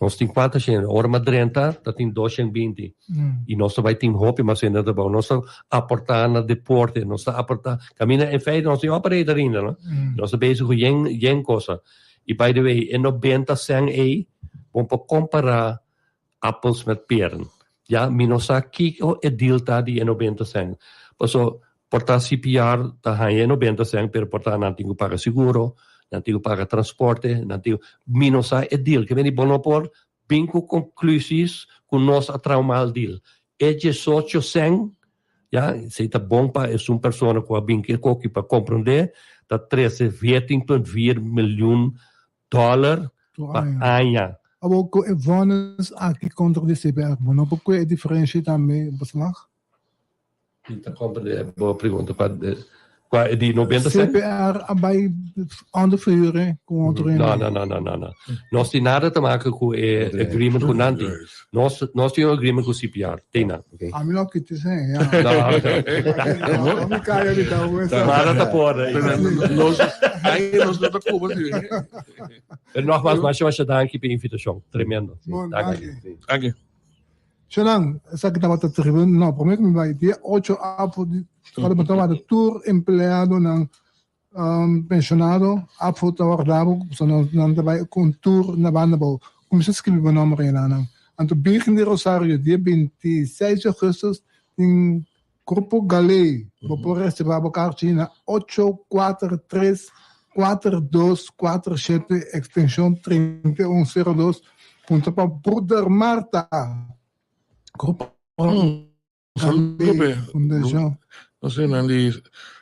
Nos tin kuater shen hende. Ora mi a drenta ta tin dos shen binti. I nos ta bai tin hopi mas hende na trabou. Nos ta aportá na deporte, nos ta aportá kaminda en feite nos tin operator ainda no. Nos ta bezig ku yen yen kosa. I by the way e nobenta sèn ei bo por kompará appels met peren. Ya, mi no sa kiko e deal ta di e 90 cent. Paso, por ta CPR ta haña e 90 cent, pero por ta nan tin ku paga seguro, nan tin ku paga transporte, nan tin ku... Mi no sa e deal. Ke meni bo no por bin ku konklusies ku nos a traha un mal deal. E 18 cent, ya, esei ta bon pa esun persona ku a bin ku e koki pa komprondé, ta trese 14.4 miljoen Dollar pa aña. Awor ku e vonnis aki kontra di CPR, bo no por kue e diferensha tambe beslag? Mi ta komprende bo pregunta. Kua kua e di 90 cent? CPR a bai onder vuur ku otro hende. No, no, no, no, no, no. Nos tin nada te maken ku e agreement ku nan tin. Nos nos tin un agreement ku CPR, tin nan. Ami lo kita esei, ya. No. Mi kaya di ta wesa. Mara ta por. Nos ay nos no ta Cuba si. Pero nogmaals, masha masha danki pa e invitashon. Tremendo. Bon, Danki. danki. Danki. Shonan, esaki tabata tribuna, no, prome ku mi bai, dia ocho afo di, ora mi tabata tur empleadonan Pensionado afo ta warda bo pasobra nan ta bai ku un tur na banda bo kuminsá skribi bo nomber ei nan. Anto Birgen di Rosario dia 26 di augustus tin Grupo Galey bo por reserva bo karchi na ocho kuater tres kuater dos kuater shete ekstenshon 31 sero dos puntra pa Bruder Marta Grupo Saludo Fundación. No sé, nan di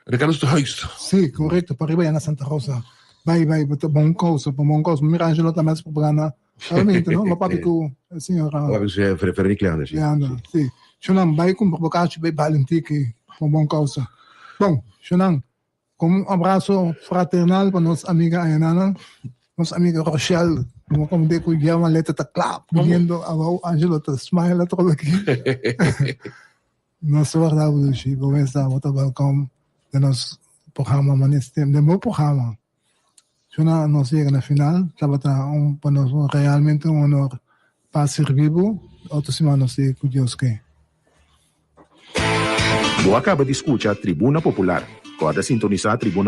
Ricardo Stohuis. Sí, correcto, pa riba ya na Santa Rosa. Bai, bai, bo bon causa, bo bon causa. Mira Angelo tambe haci propaganda. Claramente, no? Lo papi cu e señora. Lo papi cu Frederick Leander, sí. Leander, sí. Shonan, bai cumpra bo cachi, bai bali un tiki, pa bon causa. Bon, shonan, Con un abrazo fraternal pa nos amiga Ayanana, nos amiga Rochelle, como como de cu ya maleta ta cla, poniendo abao Angelo ta smile atrobe aki. Nos ta warda bo dushi, bo mes ta bo ta welcome den nos programa Manis den bo programa. Shona nos yega na final, tabata un pa nos realmente un honor pa sirbi bo, otro siman nos sigui cu Dios ke. Bo a kaba di skucha Tribuna Popular. Kòrda sintonisá Tribuna.